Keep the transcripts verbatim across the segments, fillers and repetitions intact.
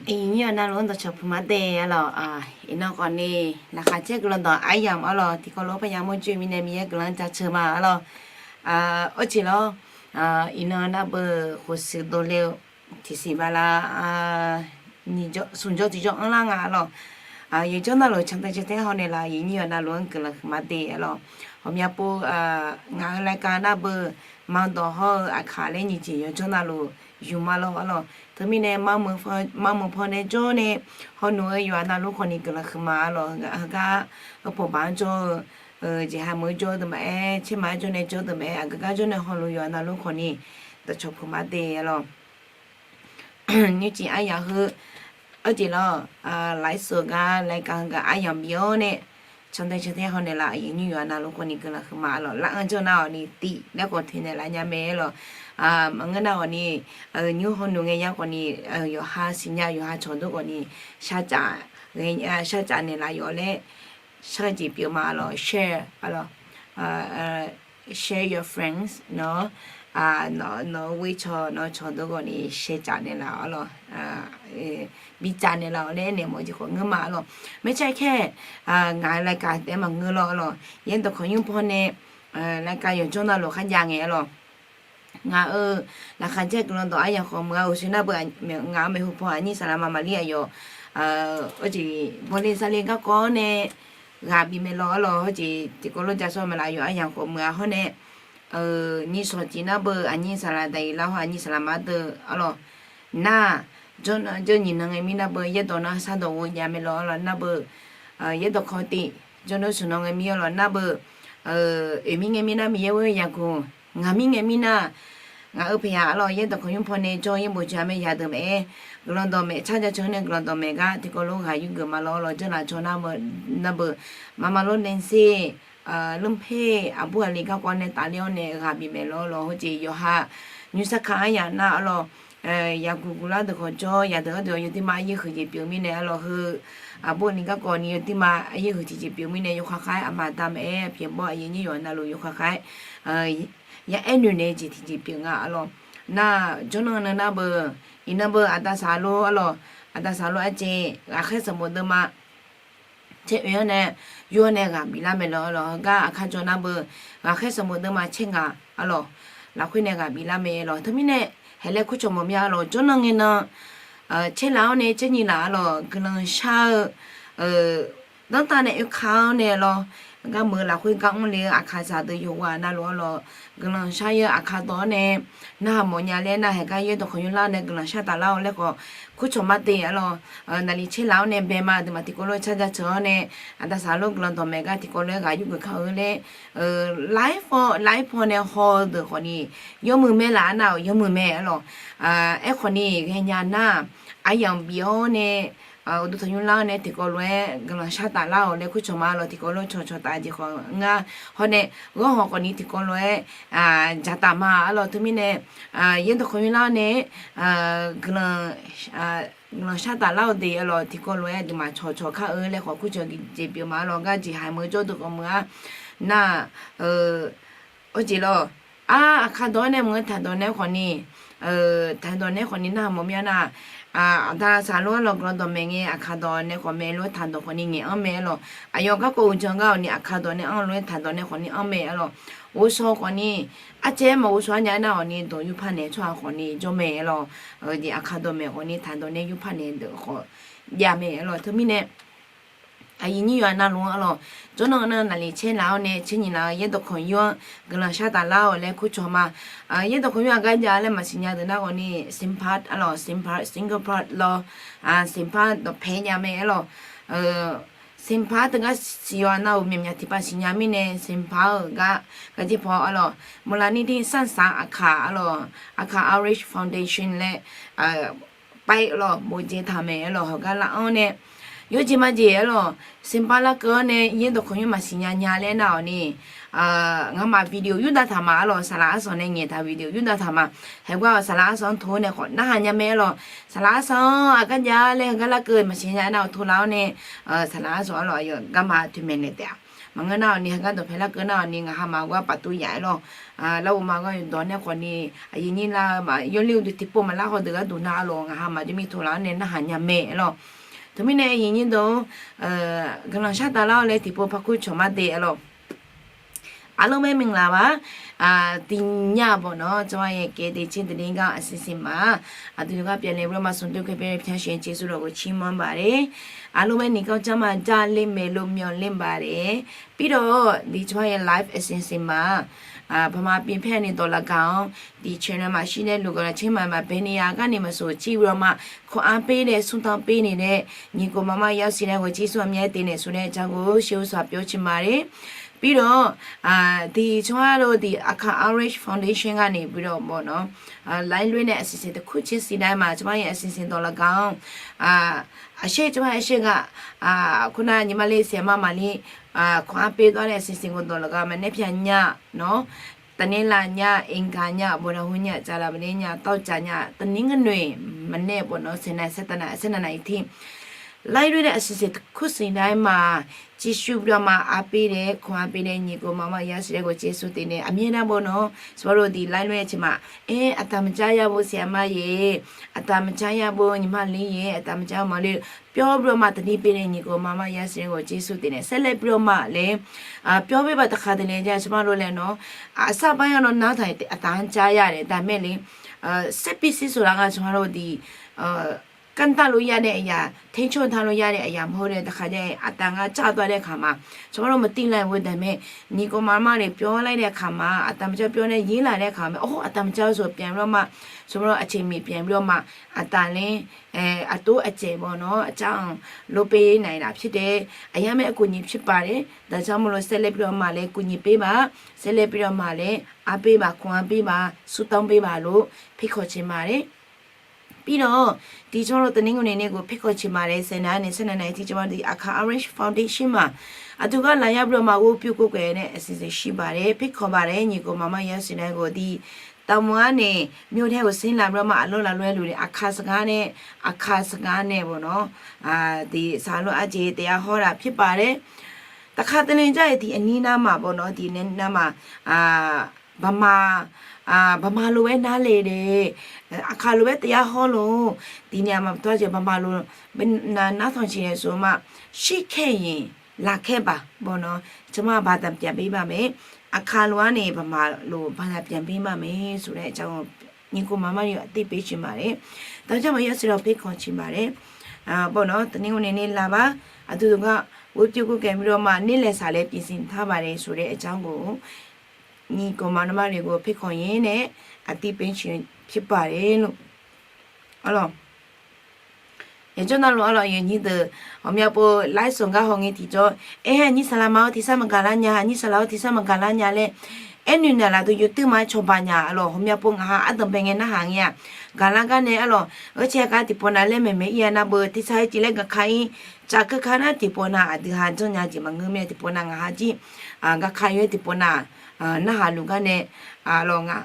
Iqnyir yawqha navluf-anr dawqcawq puq ma de arlawq. Iqnan khawfni, laqkhaq caer guiqlanq dawq aryamq arlawq, tiqkawv lof-aer parya mawrjoe mirnae Miqyaer guiqlanq jaceuq ma arlawq. Arceq lawr, iqnan navbeuq khof siq dovle-eu tiqsiq bala smq jawr tiqjawr anrlar nga arlawq. Yawqjawr navluf cantae cantae haw naeqlaf, iqnyir yawqha navluf-anr guiqlanq huiq ma de arlawq. Ghawqmya pov, ngaq-euq laerkar navbeuq maqdawq hawr-eu aqkaq laer nyiq jeq yawqjawr navluf yufma lawr arlawq. Teumirnae marmuiq paw nae jawr nae hawnoeq-eu yawqha navluf khawfni guiqlanq huiq ma arlawq. Heugar heupov baq-anr jawr-eu jeqha meuq-eu jawr-eu deuq maqaer, caerma-aer jawr nae jawr-eu deuq maqaer, aqgeu gar jawr nae hawluf yawqha navluf khawfni dawqcawq puq ma de arlawq. Nymrcif aryamq heu, arjeq lawr, lafseuq gar laerkar heugar aryamq bif-awr nae cantae cantae haw naeqlaf, iqnyir yawqha navluf khawfni guiqlanq huiq ma arlawq. Lar-anr jawr nar-awq ni tiv laer khawf toeq naeqlaf nya mae arlawq. Maqngeur nar-awq ni, nymr hawnoeq ngae ya khawfni, yawqha siqnya yawqha cawqdov khawfni sharcaf, sharcaf naeqlaf yawf laer sharjeq pyeuf ma arlawq. Share arlawq, share your friends nawr, nawq-eu ghoer caw nawq-eu cawqdov khawfni share caf naeqlaf arlawq. Bicaf naeqlaf-awq laer naeq mawf jeq khawf ngeur ma arlawq. Maercaer kaer, ngaq-euq laerkar taef-aer maqngeur lawr arlawq. Yaerdawq khanqnymr paw nae laerkar yawqjawr navluf kharjav ngae arlawq. Ngaq-euq laqkhaq caer guiqlanq dawq aryamq khawf meuq-a, uqshoe narbeuq ngaq-euq maeqhu paw aqnyir saqlaq ma maqlir aqyawf, arjeq bawle saqle garkawv-awr nae ghaq bif mae lawr arlawq. Hawjeq tiqkawv lof ja sawr maeqlaf, yawq aryamq khawf meuq-a hawr nae, nyiq shawq tiq narbeuq aqnyir saqlaq daqyiq lar hawr aqnyir saqlaq ma deuq arlawq. Nar, jawrnan jawr nyiq nan ngae mir narbeuq yaerdawq nar shardawq ghoe jav mae lawr arlawq. Narbeuq yaerdawq kawv tiv, jawrnan shawq nan ngae mir arlawq. Narbeuq oeq mir ngae mir nar Miqyaer ghoer yagaq, ngaq mir ngae mir nar, ngaq-euq paqyaq arlawq yaerdawq khanqnymr paw nae jawr yaerbof ja mae yadeuq maqaer, guiqlanq dawq maeq car jaceuq-awr nae guiqlanq dawq maeq gar tiqkawv lof ghaq yurgeuf ma lawr arlawq. Jawrlaf jawr narbeuq, maqmaq lor nae ser, lmr her aqbur aqli garkawv nae tafler-awr nae ghaq bif maeq lawr arlawq. Hawjeq yawqha nymrsar ka aryamq nar arlawq, yaqguq guqlar deuq khawf jawr, yadeuq ardeuq yawdirma aryaer huiq jeq pyeuf mirnae arlawq. Heu aqbur aqli garkawv ni yawdirma aryaer huiq tiqjeq pyeuf mirnae yawkhav khav-aer aqma aqda maqaer pyeuf bawr aqyuif aqnyir yawqha navluf yawkhav khav-aer ya'aer noeq naeq jeq tiqjeq pyeuf nga arlawq. Nar jawrnan nan narbeuq, iqnan beuq aqda saqlor arlawq, aqda saqlor arjeq ghaqkhaer sanqbof deuvma caer oe-awr nae, yur-awr nae ghaq biflar mae lawr arlawq. Heugar aqkar jawr narbeuq ghaqkhaer sanqbof deuvma caer ngaq arlawq, lafkhoer nae ghaq biflar mae lawq. Teumirnae haeq laer kurcawq mawf mya arlawq. Jawrnan ngae nan caer laf-awr nae caer nyiq laf arlawq, guiqlanq shar-eu danrtav nae oeka-awr nae lawr, gar meuq lafkhoer gar mrle-eu aqkaqzaq deuq yawqghaq navluf arlawq, guiqlanq shar-eu aqkar dawq-awr nae narhaq mawf nya laer nar, haeq gar yaerdawq khanqnymr lar-awr nae guiqlanq shar taf lar-awq laer khawf kurcawq ma de arlawq. Naqli caer laf-awr nae bae ma deuq maq tiqkawv lof car jaceuq-awr nae, aqda saqlor guiqlanq dawq maeq gar tiqkawv lof-aer ghaq yurgeuf kar-eu laer, lafkhoer paw nae haw-eu deuq khawfni yawmuiq mae laf-a nar-awq, yawmuiq mae arlawq. Aerkhawfni ghaenya nar, aryamq bif-awr nae, uqduq tanqnymr lar-awr nae tiqkawv lof-aer guiqlanq shar taf lar-awq laer kurcawq ma arlawq. Tiqkawv lof cawqcawq taf jeq khawf ngar hawr nae, ghanr hawq khawfni tiqkawv lof-aer dzaqtaf ma arlawq. Teumirnae yaerdawq khanqnymr lar-awr nae guiqlanq guiqlanq shar taf lar-awq de arlawq. Tiqkawv lof-aer aqduimaf cawqcawq kar-eu laer khawf kurcawq jeq pyeuf ma arlawq. Ngar jeqhaq meuq jawr deuq khawf meuq-a nar, arjeq lawr, aqkar dawq-awr nae mq-eu taq dawq nae khawfni, taq dawq nae khawfni narhaq mawf mya nar, aqda saqlor arlawq guiqlanq dawq maeq ngae aqkar dawq nae khawf mae lof-aer taq dawq khawfni ngaeq-anr mae arlawq. Aqyawf garkawv uqdzan gar-awq ni aqkar dawq nae anr lof-aer taq dawq nae khawfni anr mae arlawq. Ghovshaw khawfni, arcaev-aer maqghovshaw-a nya nar-awq ni dawq yurpar naeq tsawrhaq khawfni jawr mae arlawq. Jeq aqkar dawq maeq khawfni taq dawq nae yurpar naeq deuq khawf jav mae arlawq. Teumirnae aqyuif nyir yawqha navluf-anr arlawq, jawrnan nar naqli caer laf-awr nae caer nyiq laf-eu yaerdawq khanqnymr-anr guiqlanq shar taf lar-awq laer kurcawq ma. Yaerdawq khanqnymr-aq gar jav laer maqsiq nya deuq nar khawfni, sinpar arlawq, sinpar, single part lawr, sinpar dawqpae jav mae arlawq. Sinpar teugar siq-awq nar-euq myaqmyaq tiqpav siqnya mirnae sinpar-euq gar garjir paw arlawq, maqlaq ni di sarsaq aqkaq arlawq, aqkaq Outreach Foundation laer paev lawq, bofjeq taq mae arlawq. Hawq gar lar-anr nae yawjeq majeq arlawq, sinpar larkeuv-awr nae yaerdawq khanqnymr maqsiq nya nya laer nar-awq ni, ngamaf video yurdav taq ma arlawq. Saqlaq arsanq nae ngaeq taq video yurdav taq ma. Haeq gar-awq saqlaq arsanq-anr tov-awr nae khawf narhaq nya mae arlawq. Saqlaq arsanq-anr aqgar jav laer heugar larkeuv maqsiq nya nar-awq tov laf-awr nae, saqlaq arsanq arlawq aqyawf garma toeqmaeq naeq taef-a. Maqngeur nar-awq ni, heugar dawqpae larkeuv nar-awq ni, ngaq ha maqghar paqtuv yaf-aer lawr. Lar uqma gharduq dawq nae khawf ni, aqyuif nyir lar-eu ma yawler-eu dui tiqpov maqlar hawdeuq gharduq nar-a lawq, ngaq ha maqjawr mir tov laf-anr nae narhaq nya mae-aer lawq. Teumirnae aqyuif nyir deuq-or, guiqlanq shar taf lar-awr laer tiqpov parkur cawq mar de-aer lawq. Arlawr mae mingla ba, tiqnya bawq nawr tsawrhaq yaeq kaev de tser de ni gar aqsiq siq ma. Aqdui deuq gar pyeufle lar ma smq dui kae pyeufle pyar sheuq jeqsur lawq ghoe cir manr baq le. Arlawr mae ni kawv jar ma jar ler maeq lo myawq ler baq le. ပြီးတော့ ဒီ tsawrhaq yaeq live aqsiq siq ma. Baqma pyeuf paer ni dawq laf gaq-anr ဒီ channel မှာရှိတဲ့ လူကိုယ်တိုင် ချင်းမိုင်မှာ ဘယ်နေရာကနေမဆို ကြည့်ပြီးတော့မှ ခွန်အားပေးတဲ့ ဆုတောင်းပေးနေတဲ့ ညီအစ်ကို မမ ယွစီလန်းကို ကျေးဇူးအများတင်တယ်ဆိုတဲ့အကြောင်းကို ရှေးဦးစွာပြောချင်ပါတယ်။ ပြီးတော့ ဒီ ကျွန်မတို့ ဒီ အခါ Outreach Foundation ကနေပြီးတော့ပေါ့နော် live လွှင့်တဲ့ အစီအစဉ်တစ်ခုချင်းစီတိုင်းမှာ ကျမရဲ့ အစီအစဉ်သော်လည်းကောင်း အရှေ့ ကျမရဲ့ အရှေ့က ခုနညီမလေး ဆရာမ မလေး ခွန်အားပေးသွားတဲ့ အစီအစဉ်ကိုသော်လည်းကောင်း မနက်ဖြန်ညနော် တနင်္လာည အင်္ဂါည ဗုဒ္ဓဟူးည ကြာသပတေးည သောကြာည တနင်္ဂနွေမနက်ပေါ့နော် ဆယ်နာရီ ဆယ့်တစ်နာရီ ဆယ့်နှစ်နာရီထိ live လွှင့်တဲ့ အစီအစဉ်တစ်ခုစီတိုင်းမှာ ကြည့်ရှုပြီးတော့မှ အားပေးတဲ့ ခွန်အားပေးတဲ့ ညီအစ်ကို မမ ယွစီလန်းကို ကျေးဇူးတင်တယ်။ အမြဲတမ်းပေါ့နော် ကျမတို့ ဒီ live လွှင့်တဲ့အချိန်မှာ အဲ အသံမကြားရဘူး ဆရာမရေ အသံမကြားရဘူး ညီမလေးရေ အသံမကြားရဘူး ပြောပြီးတော့မှ သတိပေးတဲ့ ညီအစ်ကို မမ ယွစီလန်းကို ကျေးဇူးတင်တယ်။ ဆက်လက်ပြီးတော့မှလည်း ပြောပေးပါ တခါတလေကျ ကျမတို့လည်းနော် အစပိုင်းကတော့ နားထောင်ရင် အသံကြားရတယ် ဒါပေမဲ့လေ ဆက်ပြီး ဆက်ဆိုတာက ကျမတို့ ဒီ ကန့်သတ်လို့ရတဲ့အရာ ထိန်းချုပ်ထားလို့ရတဲ့အရာ မဟုတ်တဲ့ တခါကျရင် အသံက ကျသွားတဲ့အခါမှာ ကျမတို့ မသိလိုက်ဘူး ဒါပေမဲ့ ညီအစ်ကို မမ တွေ ပြောလိုက်တဲ့အခါမှာ အသံမကြား ပြောနေ ရေးလာတဲ့အခါမှာ အိုး အသံမကြားဆို ပြန်ပြီးတော့မှ ကျမတို့ အချိန်မီ ပြန်ပြီးတော့မှ အသံလည်း အတိုးအကျယ်ပေါ့နော် ကြားအောင် လုပ်ပေးနိုင်တာဖြစ်တယ်။ အရမ်းပဲ အကူအညီဖြစ်ပါတယ်။ ဒါကြောင့်မို့လို့ ဆက်လက်ပြီးတော့မှလည်း ကူညီပေးပါ။ ဆက်လက်ပြီးတော့မှလည်း အားပေးပါ ခွန်အားပေးပါ ဆုတောင်းပေးပါလို့ ဖိတ်ခေါ်ချင်ပါတယ်။ ပြီးတော့ ဒီ ကျမတို့ တနင်္ဂနွေနေ့ကို ဖိတ်ခေါ်ချင်ပါတယ်။ ဆယ်နာရီနဲ့ ဆယ့်နှစ်နာရီထိ ကျမတို့ ဒီ အခါ Outreach Foundation မှာ အတူက လာရောက်ပြီးတော့မှ ဝတ်ပြုကိုးကွယ်တဲ့ အစီအစဉ်ရှိပါတယ်။ ဖိတ်ခေါ်ပါတယ် ညီအစ်ကို မမ ယွစီလန်းကို ဒီ တောင်ပေါ်ကနေ မြို့ထဲကို ဆင်းလာပြီးတော့မှ အလုပ်လာလုပ်တဲ့လူတွေ အခါစကားနဲ့ အခါစကားနဲ့ပေါ့နော် ဒီစာလုပ်အားဖြင့် တရားဟောတာဖြစ်ပါတယ်။ တခါတလေကျရင် ဒီအနီးနားမှာပေါ့နော် ဒီအနီးနားမှာ ဗမာ ဗမာလိုပဲနားလည်တယ် အခါလိုပဲတရားဟောလို့ ဒီနေရာမှာသွားကြ ဗမာလိုပဲနားထောင်ချင်တယ်ဆိုမှ ရှိခဲ့ရင် လာခဲ့ပါပေါ့နော် ကျွန်မ ဘာသာပြန်ပေးပါမယ် အခါလိုကနေ ဗမာလို ဘာသာပြန်ပေးပါမယ် ဆိုတဲ့အကြောင်းကို ညီအစ်ကို မမ တွေကို အသိပေးချင်ပါတယ်။ ဒါကြောင့် မမ ယွစီလန်းကို ဖိတ်ခေါ်ချင်ပါတယ်။ ပေါ့နော် တနင်္ဂနွေနေ့ လာပါ။ အတူတကွ ဝတ်ပြုကိုးကွယ်ပြီးတော့မှ နေ့လယ်စာလည်း ပြင်ဆင်ထားပါတယ်ဆိုတဲ့အကြောင်းကို ညီအစ်ကို မမ တွေကို ဖိတ်ခေါ်ရင်းနဲ့ အသိပေးခြင်းဖြစ်ပါတယ်လို့ အဲ့တော့ yawjawr navluf arlawq, aqyuif aqnyir deuq, ghawqmya pov ไลฟ์สด gar haw ngae tiqjawr, aer-aer aqnyir saqlaq ma-awr tiqsar maqgaq lar nya, aqnyir saqlaq-awr tiqsar maqgaq lar nya laer, aer noeq naeqlaf deuq yawduir ma-aer cawba nya arlawq. Ghawqmya pov ngaq ha ardanqbae ngae narhaq ngae-aq, gaqlar gar nae arlawq, aqjeq gar tiqpov nav laer maeqmaeq ir-a nar beu, tiqsar-aer civ laer gaqka ir, cavkeuv ka nar tiqpov nav aqdui ha janrnya jeq maqngeur mae, tiqpov nav ngaq ha jir gaqka ir-aer tiqpov nav narhaq luf gar nae arlawq nga.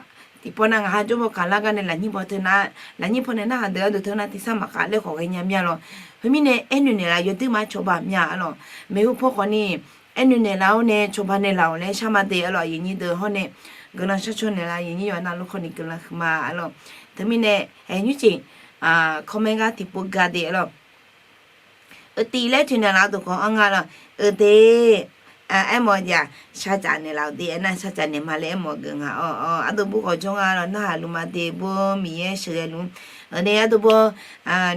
Tiqpov nav ngaq ha jawr baw kaq lar gar nae lafnyir paw teu nar, lafnyir paw nae narhaq deuq gharduq teu nar tiqsar maqkhav laer khawf ghaenya mir-a lawq. Khoermirnae aer noeq naeqlaf yawduir ma-aer cawba mir-a arlawq. Maeqhu paw khawfni aer noeq naeqlaf-awr nae cawba naeqlaf-awq laer shar ma de arlawq. Aqyuif aqnyir deuq hawr nae guiqlanq shar caw naeqlaf, aqyuif aqnyir yawqha navluf khawfni guiqlanq huiqma arlawq. Teumirnae aer nymrcif comment gar tiqpov ga de arlawq. Euq tiq laer toeqnaeq laf-eu dawq khawf-anr nga lawq. Euq de, aermawf-eu jeq-aq, shar caf naeqlaf-euq de aernar, shar caf naeq ma laer aermawf-eu geuf nga-awr, ardov bur khawf jawr nga lawq. Narhaq luf ma de bur, Miqyaer sheuqghae luf. Aqdui ardov bur,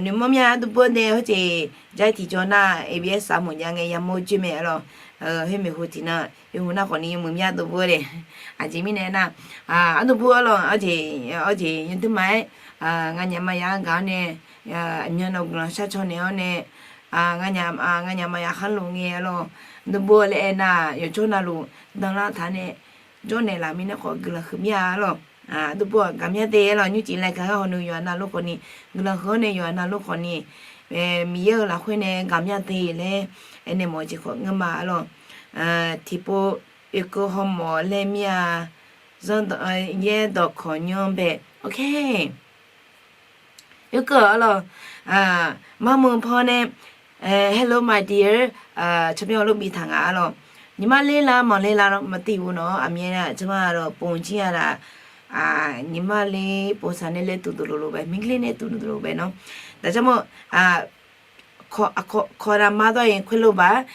noeqmawr mya ardov bur nae hawjeq jar tiqjawr nar, abs saq mawf jav ngae yamawr joer mae arlawq. Khoer maeqhu tiqnan yawmuiq nar khawfni yawmuiq mya ardov bur de. Aqjeq mirnae nar, ardov bur arlawq, aqjeq, aqjeq yawduir ma-aer, nganyaf maqya-anr gaq-awr nae, aqmyan nawq guiqlanq shar caw naeq-awr nae, nganyaf, nganyaf maqya kharlof ngae arlawq. Ardov bur laer aernar, yawqjawr navluf danlar taq nae jawr naeqlaf mirnae khawf guiqlanq huiq mir-a arlawq. Ardov bur-aq gaqmya de arlawq. Nymrcif laeqkaq gar hawni yawqha navluf khawfni guiqlanq huiq-awr nae yawqha navluf khawfni Miqyaer-euq lafkhoer nae gaqmya de laer aernaeq mawf-eu jeq khawf ngeur ma arlawq. Tiqpov oekeuv hawmawf laer mir-a, zanr, yaer dawqkawq nymr bae. Ok. Oekeuv arlawq, marmuiq paw nae, hello my dear, tsawrmyanr lof biftaq nga arlawq. Nyiqmar ler la, manq ler la, maqtiv-eu nawr aqmyan-a, jaqmar-aq, pov jir-a laf, nyiqmar ler pov saq nae laer tuv deuq lof-lof bae, mingler nae tuv deuq lof bae nawr, daqjamawr, kawq naqma dawr-iq khoerlof baq,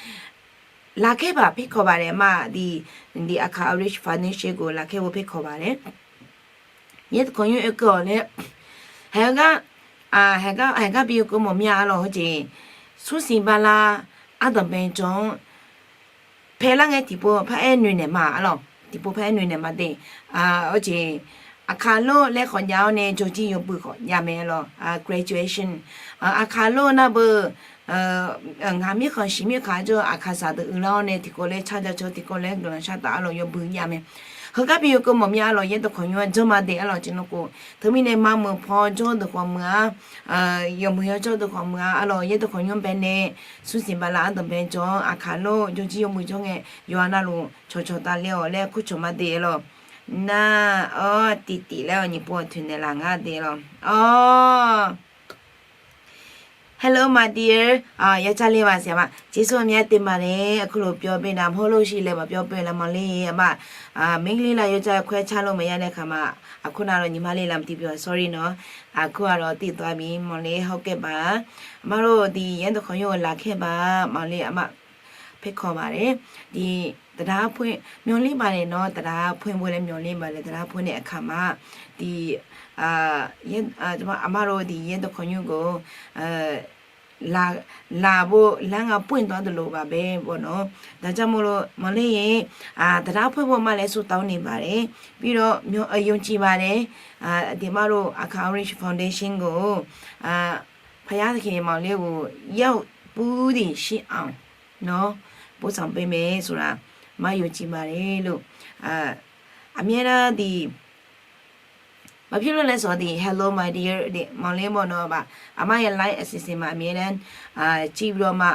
laqkhaer baq paerkawq baq nae ma, the Aqkaq Outreach Foundation ghof laqkhaer bo paerkawq baq nae, yaerdawq kawq nymr oekeuv-awq laer, haeq-eu gar, haeq gar bi oekeuv mawf mir-a arlawq. Heujeq smrsiq bala ardanqbae jawr-anr paelar ngae tiqpov paraer noeqnaeq ma arlawq, tiqpov paraer noeqnaeq ma de. Heujeq Aqkaq lor laer khawf jav-awr nae jawrjir yawbui khawf jav mae arlawq, graduation. Aqkaq lor nar beu, ngaq mirkhanq shiq mirkhanq jawr-eu Aqkaqzaq deuq uiqlar-awr nae tiqkawv laer car ja caw, tiqkawv laer guiqlanq shar taf arlawq, yawbui jav mae. Heugar bi oekeuv mawf mir-a arlawq, yaerdawq kawq nymr-anr janrma de arlawq, jeq nmr khof. Teumirnae mameuq paw jawr-eu deuq khawf meuq-a, yawmuiq yawjawr deuq khawf meuq-a arlawq, yaerdawq kawq nymr bae nae smrsiq bala ardanqbae jawr-anr Aqkaq lor jawrjir yawbui jawr ngae, yawqha navluf cawqcawq davle-awq laer kurcawq ma de arlawq. Nar-awr tiqtiq laer-awq, nyiq pov-awq toeqnaeq laf ngar de arlawq. Awr, hello my dear, yawcar le ma siq ma, jeqsur aqmyan te ma laer, aqkulof pyawr bae nav hawr lof shir laer maqpyawr bae lar ma le, aqma, minglir la yawcar khoer car lof maqya nae kaq ma, aqkur navluf nyiqmar le lam tiqpyawq sorry nawr, aqkur aqlawq tiqdawq-a bi mawq le hawr kaer baq, aqma lof diq yaerdawq kawq nymr-eu laqkhaer baq, maqle aqma paerkawq baq laer, diq taqdaq arpoer myanrler baq nae nawr, taqdaq arpoer bo laer myanrler baq nae, taqdaq arpoer nae aqkaq ma, diq aqma lof diq yaerdawq kawq nymr ghof laf bo lar nga poer dawq-a deuq lof baq bae bawq nawr, daqjar mawr lof maqle-ir, taqdaq arpoer bo ma laer surtawv ni baq laer, bi lawr ယုံကြည်ပါသည်, aqdui ma lof Aqkaq Outreach Foundation ghof paqya taqkheq maqle-euq yar-euq pur diq shir-anr nawr bosanq bae mae saqlaq, ယုံကြည်ပါသည် lof, aqmyanlar diq ဘာဖြစ်လို့လဲဆိုတော့ ဒီ hello my dear ဒီ မောင်လေးပေါ့နော် baq, aqma ya lar-aer aqsiq siq ma, aqmyanlar, ကြည့်ပြီးတော့မှ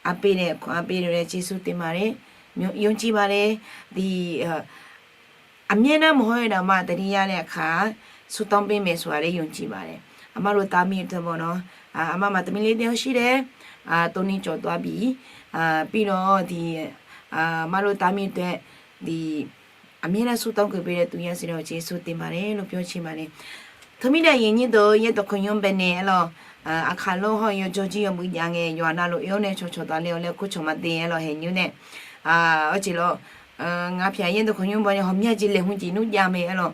အားပေးတဲ့ ခွန်အားပေးတဲ့ ကျေးဇူးတင်ပါတယ်, ယုံကြည်ပါတယ်, ဒီ aqmyanlar maqhaw-eu daq ma, သတိရတဲ့အခါ ဆုတောင်းပေးမယ်ဆိုတာလည်း ယုံကြည်ပါတယ်. Aqma lof tavmir teu bawq nawr, aqma maqtavmir ler dae-awr shir dae, tov ni cawqdov-a bi, bi lawr-awr diq, aqma lof tavmir teu-aer, diq, aqmyanlar ဆုတောင်းပေးတဲ့ သူများဆီတော့ ကျေးဇူးတင်ပါတယ်လို့ ပြောချင်ပါတယ်. Teumirnae aqyuif aqnyir deuq-eu yaerdawq kawq nymr bae nae arlawq, aqkaq lor hawr-eu yawjawr jir yawmuiq jav ngae, yawqha navluf oe-awr nae cawqcawq tavle-awr laer kurcawq ma de arlawq, haeq nymr nae, awr jeq lawr, ngaq pyaq yaerdawq kawq nymr bae nae hawmya jeq laeqhmq jeq nmr jav mae arlawq,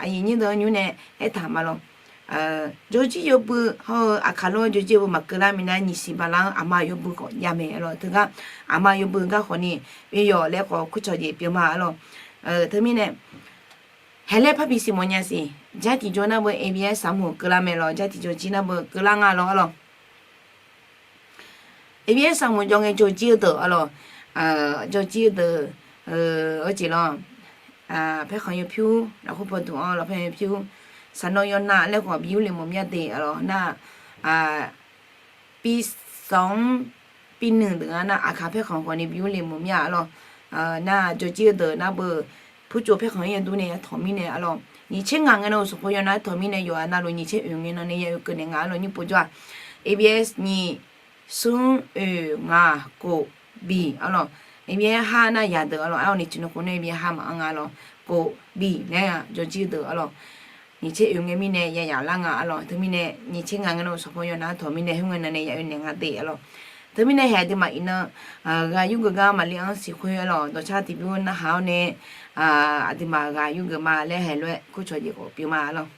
aqyuif aqnyir deuq-eu nymr nae aertaq ma lawr. Jawrjir yawbui hawr-eu aqkaq lor-eu jawrjir yawbui maqkeuv lar minav nyiq siq bala-anr aqma yawbui khawf jav mae arlawq. Teugar aqma yawbui garkhawf ni oe yawq laer khawf kurcawq jeq pyeuf ma arlawq. Teumirnae haeq laer parbi siq mawfnya siq, jar tiqjawr nar beu ABS saqmuq keuvlar mae lawr, jar tiqjawr jir nar beu keuvlar nga lawr arlawq. ABS saqmuq jawr ngae jawrjir-eu deuq arlawq, jawrjir-eu deuq, awr jeq lawr, paerkhanq yawpyur lafkhoer paw duq-anr lafkhoer paerkhanq yawpyur, saqnawv yawnav laer khawf bi yurle mawf mya de arlawq nar, pi sanq-anr pi nuiq deuq-anr nar aqkaq paerkhanq khawf ni bi yurle mawf mya arlawq. Nar jawrjir-eu deuq nar beu purcov paerkhanq-anr yadur nae ya tawq mirnae arlawq, nyiq tser ngaq ngae nan-euq sanqpaq yawnav-aer tawq mirnae yawqha navluf nyiq tser oeq ngae nan nae ya oekeuv naeq nga arlawq, nymr pov jawr-aq, ABS nyiq smr oeq ngaq kof biq arlawq, ABS har nar yadeuq arlawq, aer-awr ni tiqnan khof nar ABS har maqanr nga lawr, kof biq laer-aq jawrjir deuq arlawq. Nyiq tser oeq ngae mirnae ya yaf lar nga arlawq. Teumirnae nyiq tser ngaq ngae nan-euq sanqpaq yawnav-aer tawq mirnae khoerngae nan nae ya oe naeq nga de arlawq. Teumirnae haeq aqduimaf iqnan ghaq yur geuf gar maqle-anr siqkhoer arlawq, dawqcar tiqbymr narhaq-awr nae aqduimaf ghaq yur geuf ma laer haeq lof-aer kurcawq jeq khawf pyeuf ma arlawq.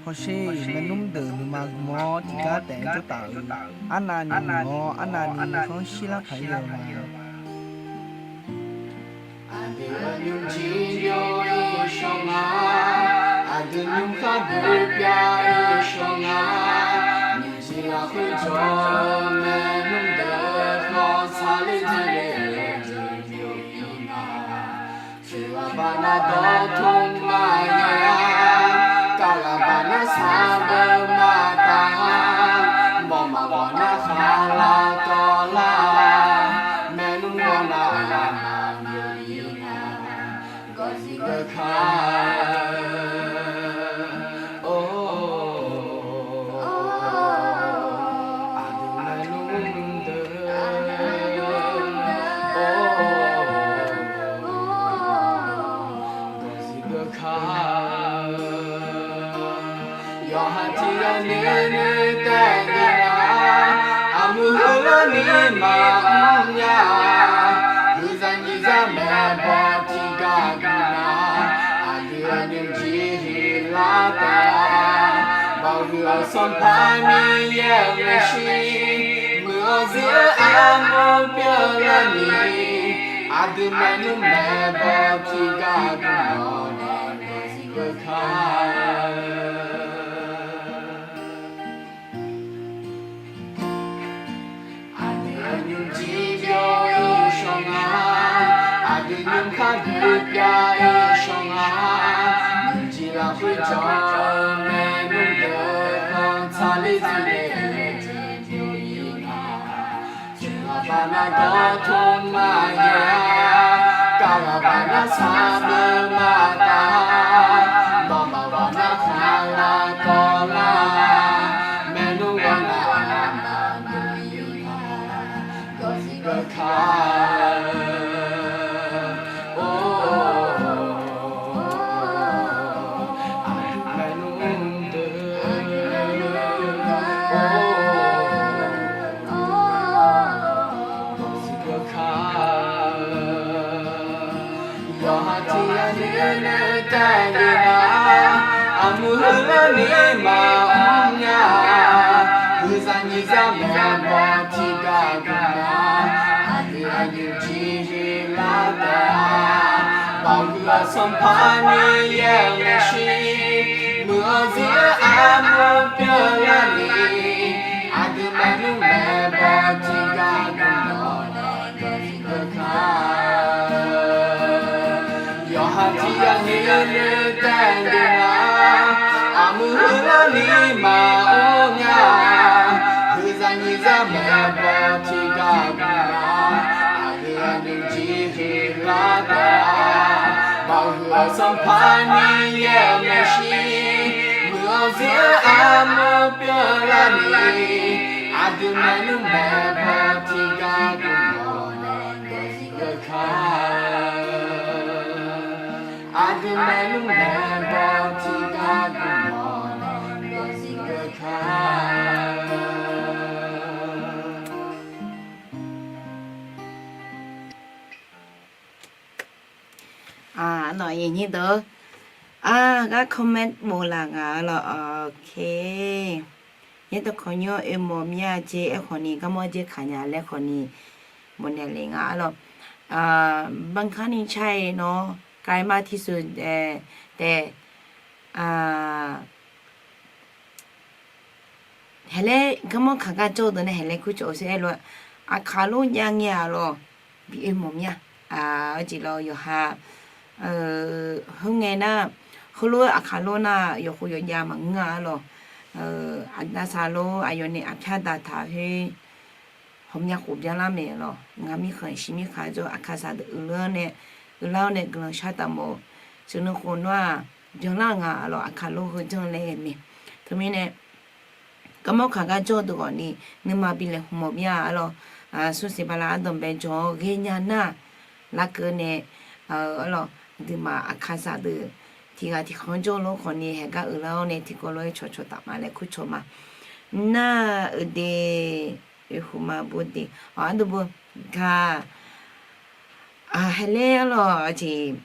ဟော်ရှေး မနုၤဒၣ် နုမဂမီ တိဂါတဲ ဒိုတၢ်ဧၢ, အနၢ်နံၣ်မီ အနၢ်နံၣ် ဟော်ရှေး လါဖးယဲၢ်မီ Aqdui-euq nymrjir byov-ir shawr nga, aqdui nymrkhar boerbya-ir shawr nga, nymrjir lafkhoer jawr-eu maernmr deuq khawf tsaqler dzoerle-eu jeq byov-ir nga. Tiq ghaq baqnar dawqtmr maqya, kavghaq baqnar saqbeu maqtaf, mawq maqbawq nar khaqlaq tawvlar, maernmr mawrnar aqlaf byov-ir nga. Gawqzif geuka-eu, or, Yawqha tiqghaq nuinoeq taef-aer nar, aqmuiq heular ni maqmr nya. Huiqzaq nyiq zaq maeqbaw tiqghaq guiqlanq, aqdui aqnymr jir huiqlar taef-a. Baoq huiq-eu Sanqpaq Miqyaer-euq maeqshi, muiq-awr zir-eu armur pyeuflar ni, aqdui maernmr maeqbaw tiqghaq guiqlanq nae gawqzir geur kar-eu. Aqdui aqnymr jir byov-ir shawr nga, aqdui nymr kar dui pyav-ir shawr nga, nymrjir lafkhoer jawr-eu maernmr deuq khanq tsaq ler dui le-eu jeq byov-ir nga. Jeq ghaq baq nar dawrtmq maqyaer-a, kar ghaq baq nar saqbeuv maqtaf, nawmaf ghaq nar khaqlaq kawvlar, maernmr ghaq nar maqdov-ir nga, gawqzir geur kar-eu. Or, aqdui maernmr deuq, or, gawqzir geur kar-eu. Yawqha tiqghaq nuinoeq taef-aer nar, aqmuiq heular ni maqmr nya. Huiqzaq nyiq zaq maeqbaw tiqghaq guiqlanq, aqdui aqnymr jir huiqlar taef-a. Baoq huiq-eu Sanqpaq Miqyaer-euq maeqshi, muiq-awr zir-eu armur pyeuflar ni, aqdui maernmr maeqbaw tiqghaq guiqlanq nae gawqzir geur kar-eu. Yawqha tiqghaq nuinoeq taef-aer nar, aqmuiq heular ni maqmr nya. Huiqzaq nyiq zaq maeqbaw tiqghaq guiqlanq, aqdui aqnymr jir huiqlar taef-a. Baoq huiq-eu Sanqpaq Miqyaer-euq maeqshi, muiq-awr zir-eu armur pyeuflar ni, aqdui maernmr maeqbaw tiqghaq guiqlanq nae gawqzir geur kar-eu. Aqdui maernmr maeqbaw tiqghaq guiqlanq nae gawqzir geur kar-eu. Nawq-eu nyir deuq-ar, gar comment bof laf ngaq-eu lawq. Ok. Yaerdawq kawq nymr oe mawf mir-a jeq aerkhawf ni, garmawr jeq kaq nya laer khawf ni, mawf naeq le nga-ar lawq. Bangkar ni car-eu nawr, ไกลมากที่สุด taef, haelaer garmawr kaq gar jawr-eu deuq nae haelaer kur cawq-eu sher aer lof-aer, aqkaq lor jav ngae-a lawq. Bi oe mawf mir-a. Aqjeq lawq yawqha, heu ngae nar, heulof-aer aqkaq lor nar yawqkhof yawqjav maqngeur-a lawq. Aqda saq lor aqyawf nae aqpyar daqtaq khoer, ghawqmya khof byanlar mae lawq. Ngaq mirkhanq shiq mirkhanq jawr aqkaq saq deuq uiqler-awr nae, uiqlar-awr nae guiqlanq shar taf mawf-eu, teuqnan khof nawr-aq, byanlar nga-a lawq, aqkaq lor heu janr laer mae. Teumirnae, garmawr kaq gar jawr-eu deuq khawf ni, nuima bi laeqhmq mawf mir-a-ar lawq. Smrsiq bala ardanqbae jawr-awr ghaenya nar-aq, larkeuv nae, ar lawq, aqduimaf aqkaq saq deuq tiqghaq tiqkhanq-anr jawr-eu lor khawf ni, haeqgar uiqlar-awr nae tiqkawv lof-aer cawqcawq taf ma laer kur cawq ma. Nar-euq de, oeqhu ma bo de, aqdui bo, ka, haelaer-ar lawq, aqjeq,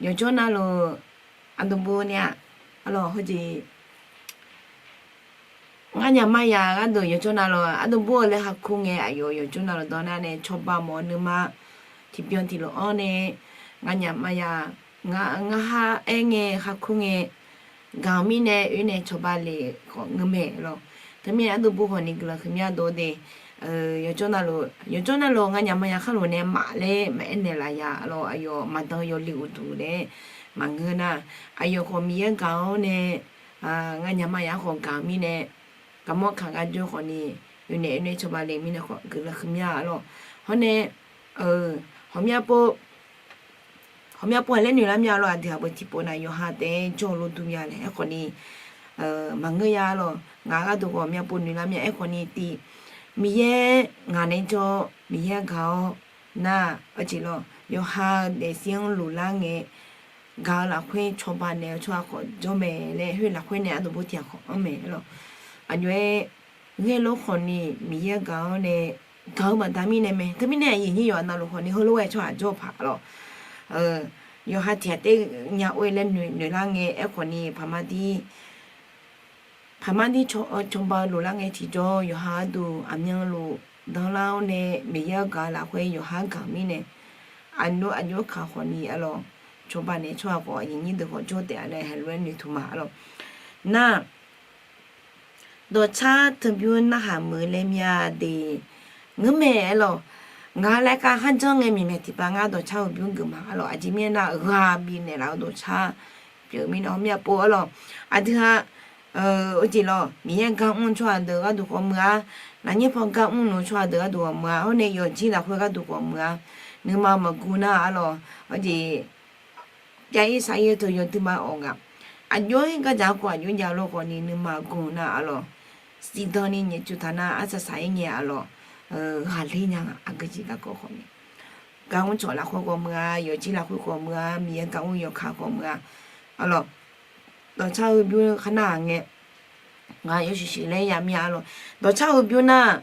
yawqjawr navluf, aqdui bo nae-aq, ar lawq heujeq, ngar nyaf maya gharduq yawqjawr navluf aqdui bo-eu laer hakur ngae, aqyawf yawqjawr navluf dawr nar nae cawba mawf-eu nuima tiqbyan tiqlof-anr nae, ngar nyaf maya, ngar ha aer ngae hakur ngae, gaq-eu mirnae oe nae cawba le khawf ngeur mae lawq. Teumirnae aqdui bo khawf ni guiqlanq huiqmya dov de, yawqjawr navluf, yawqjawr navluf ngar nyaf maya khar lof nae maqlaer maqaer naeqlaf ya-ar lawq, aqyawf maqdan yawle uqduq laer maqngeur nar, aqyawf khawf Miqyaer gaq-awr nae, ngar nyaf maya khawf gaq-eu mirnae, garmawr kaq gar jawr khawf ni, yawnaeq oe nae cawba le mirnae khawf guiqlanq huiqmya-ar lawq. Hawr nae, ghawqmya pov, ghawqmya pov-aq laer noeq lar mya lawq, aqdui aqbeuq tiqpov nav yawqha taef-aer jawr-eu lof dur mya laer aerkhawf ni, maqngeur ya-ar lawq. Ngaq gharduq ghawqmya pov noeq lar mya aerkhawf ni tiq, Miqyaer ngaq nae jawr, Miqyaer gaq-awr nar-aq, arjeq lawq yawqha-eu daefzir-anr loflar ngae, gaq-eu lafkhoer cawba naeq-eu tsawrhaq khawf jawr mae laer, khoer lafkhoer nae ardov bo tiq ghaq khawf anr mae lawq. Aqjox-aer ghae lof khawf ni Miqyaer gaq-awr nae gaq-eu baqda mirnae mae. Teumirnae aqyuif aqnyir yawqha navluf khawf ni heulof-aer tsawrhaq jawr-eu paq lawq. Yawqha tiq ghaq ter nya or-e laer noeq lar ngae aerkhawf ni paqma dir paqma dir cawba-eu lof lar ngae tiqjawr yawqha gharduq aqmyanluf danlar-awr nae Miqyaer-anr gaq-eu lafkhoer yawqha gaq-eu mirnae, aqnov aqjox-aer kaq khawf ni arlawq, cawba naeq-eu tsawrhaq khawf aqyuif aqnyir deuq khawf jawr taef-a laer heulof-aer noeqtmq ma arlawq. Nar dawqcar teubymr narhaq muiq-eu laer mya de ngeur mae arlawq. Ngaq laer kar kharjanr ngae miqmaeq tiqpav ngar dawqcar-eu bymr geuf ma arlawq. Aqjeq mirnae nar ghaq bifnaeq laf-eu dawqcar pyeuf mirnae hawmya pov arlawq. Aqdui ha, oejeq lawq, Miqyaer gar mr-eu tsawrhaq deuq gharduq khawf muiq-a, lafnyir paw gar mr-eu tsawrhaq deuq gharduq khawf muiq-a, hawr nae yawqjeq lafkhoer gharduq khawf muiq-a, nuima maqguv nar arlawq, oejeq pyav-ir sar-ir-eu teu yawduima awq nga. Aqjox-aer gardzaq-a khawf aqjox jav lof khawf ni nuima guv nar arlawq. Zifdan ni nyaefcuf taq nar arsaq saq-ir ngae arlawq, ghaqler nya nga aqgeujeq garkawv khawf ni. Gar mr cawq lafkhoer khawf muiq-a, yawqjeq lafkhoer khawf muiq-a, Miqyaer gar mr yawkaq khawf muiq-a arlawq. Dawqcar-eu bymr khar narhaq ngae ngaq yawshuif shuif laer ya mir-a arlawq. Dawqcar-eu bymr nar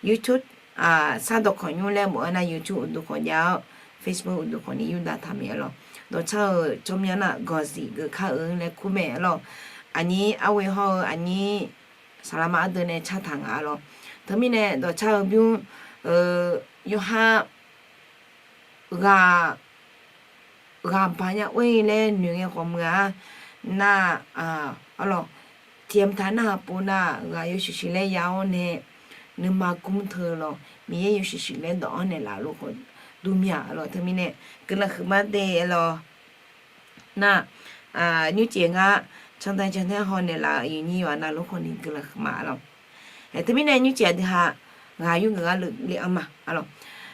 YouTube, sar dawqkawq nymr laer bof-aer nar YouTube uqduq khawf jav-awr Facebook uqduq khawf ni yurdav taq mae arlawq. Dawqcar-euq tsawrmyanr nar gawqzif geuf kar-eu laer kur mae arlawq. Aqnyir arwe hawr-eu aqnyir saqlaqma ardeuv nae cartaq nga arlawq. Teumirnae dawqcar-eu bymr yawqha ghaq ghaq baq nya or-e laer noeq ngae khawf muiq-a. Nar arlawq, tiqyamq taq narhaq pov nar ghaq yawshuif shuif laer ya-awr nae nuima gmr teu lawq, Miqyaer yawshuif shuif laer dawq-anr naeqlaf lof khawf dur mir-a arlawq. Teumirnae guiqlanq huiqma de arlawq. Nar nymrcif ngar cantae cantae haw naeqlaf-eu aqyuif aqnyir yawqha navluf khawf ni guiqlanq huiqma arlawq. Teumirnae nymrcif aqdui ha ghaq yurgeuf gar le anr ma arlawq.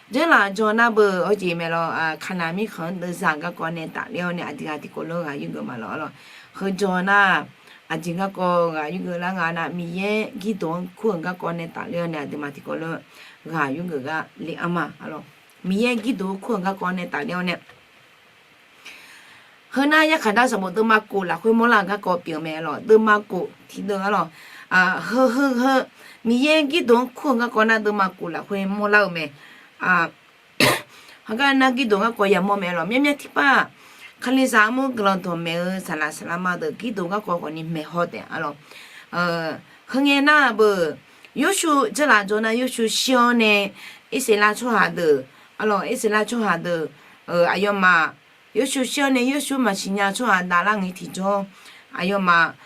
Janrlaf jawr nar beu hawjeq mae lawq, kaqnaq mirkhanq-anr deuvzaq garkawv nae tafler-awr nae aqdui ha tiqkawv lof ghaq yurgeuf ma lawq arlawq. Heu jawr nar aqjeq garkawv ghaq yurgeuf lar nga nar Miqyaer girduq-anr kur-euq garkawv nae tafler-awr nae aqduimaf tiqkawv lof ghaq yurgeuf gar le anr ma arlawq. Miqyaer girduq kur-euq garkawv nae tafler-awr nae Heu nar yarkhaq dar sanqbof deuvma kof lafkhoer mawrlar-euq garkawv pyeuf-eu mae arlawq. Deuvma kof tiqdeuv arlawq. Heu heu heu Miqyaer girduq-anr kur-euq garkawv nar deuvma kof lafkhoer mawrlar-eu mae. Heugar nar girduq garkawv yamawr mae arlawq. Myavmyav tiqpav-aq, Kalizaq armur guiqlanq dawqmaeq-eu saqlaq saqlaqma deuq girduq garkawv khawf ni maeqhaw taef arlawq. Heu ngae nar beu, Yorsuv janrlaf jawr nar Yorsuv shir-awr nae Irsaqleqlav tsawrhaq deuq arlawq, Irsaqleqlav tsawrhaq deuq aqyawfmaf Yorsuv shir-awr nae Yorsuv maqsiq nya tsawrhaq davlar ngae tiqjawr, aqyawfmaf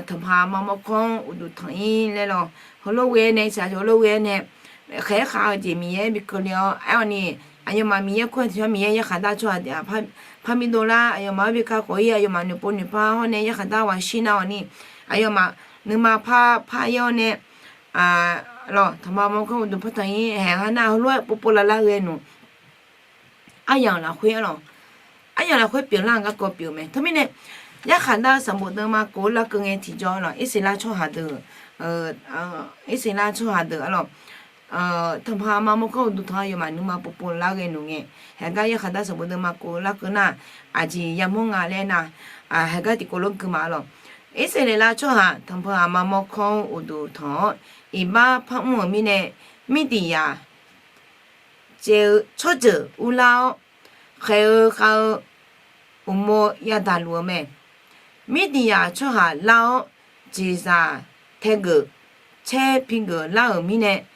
tanqpaq maqmawr kawr-anr uqduq tanq-ir laer lawq. Heulof ghae-aer nae Irsaqleqlav heulof ghae-aer nae khaeq-aer khav-eu jeq Miqyaer bi keuvle-awr aer-awq ni, aqyawfmaf Miqyaer kur-eu tiqjawr Miqyaer yarkhaq dar tsawrhaq deuq-aq par bi dovlar, aqyawfmaf-anr bi kakhof-ir, aqyawfmaf noeqpov noeqpar hawr nae yarkhaq dar ghaq shir nar-awq ni, aqyawfmaf nuima par par-ir-awr nae lawq, tanqpaq maqmawr kawr uqduq par tanq-ir haeq-aer nar heulof-aer povpov lavlar ghae nmr. Aryamq lafkhoer arlawq, aryamq lafkhoer pyeuflar-euq garkawv pyeuf mae. Teumirnae yarkhaq dar sanqbof deuvma kof larkeuv ngae tiqjawr lawq, Irsaqleqlav tsawrhaq deuq, Irsaqleqlav tsawrhaq deuq arlawq, tanqpaq maqmawr kawr uqduq tanq-awr aqyawfmaf nuima povpov lar ghae nmr ngae, haeq gar yarkhaq dar sanqbof deuvma kof larkeuv nar aqjeq yamawr nga laer nar, haeq gar tiqkawv lof gui ma arlawq. Irsaqleqlav tsawrhaq tanqpaq aqma mawr kawr-anr uqduq tanq-awr, iqbax par mr-euq mirnae, Mirdiqyaq caev-eu tsawrjeuq urlar-awr, khaeq-eu khav-eu uqmov yadaq luf-eu mae. Mirdiqyaq tsawrhaq lar-awr, jeqzaq taegeuf caer pigeuf lar-euq mirnae,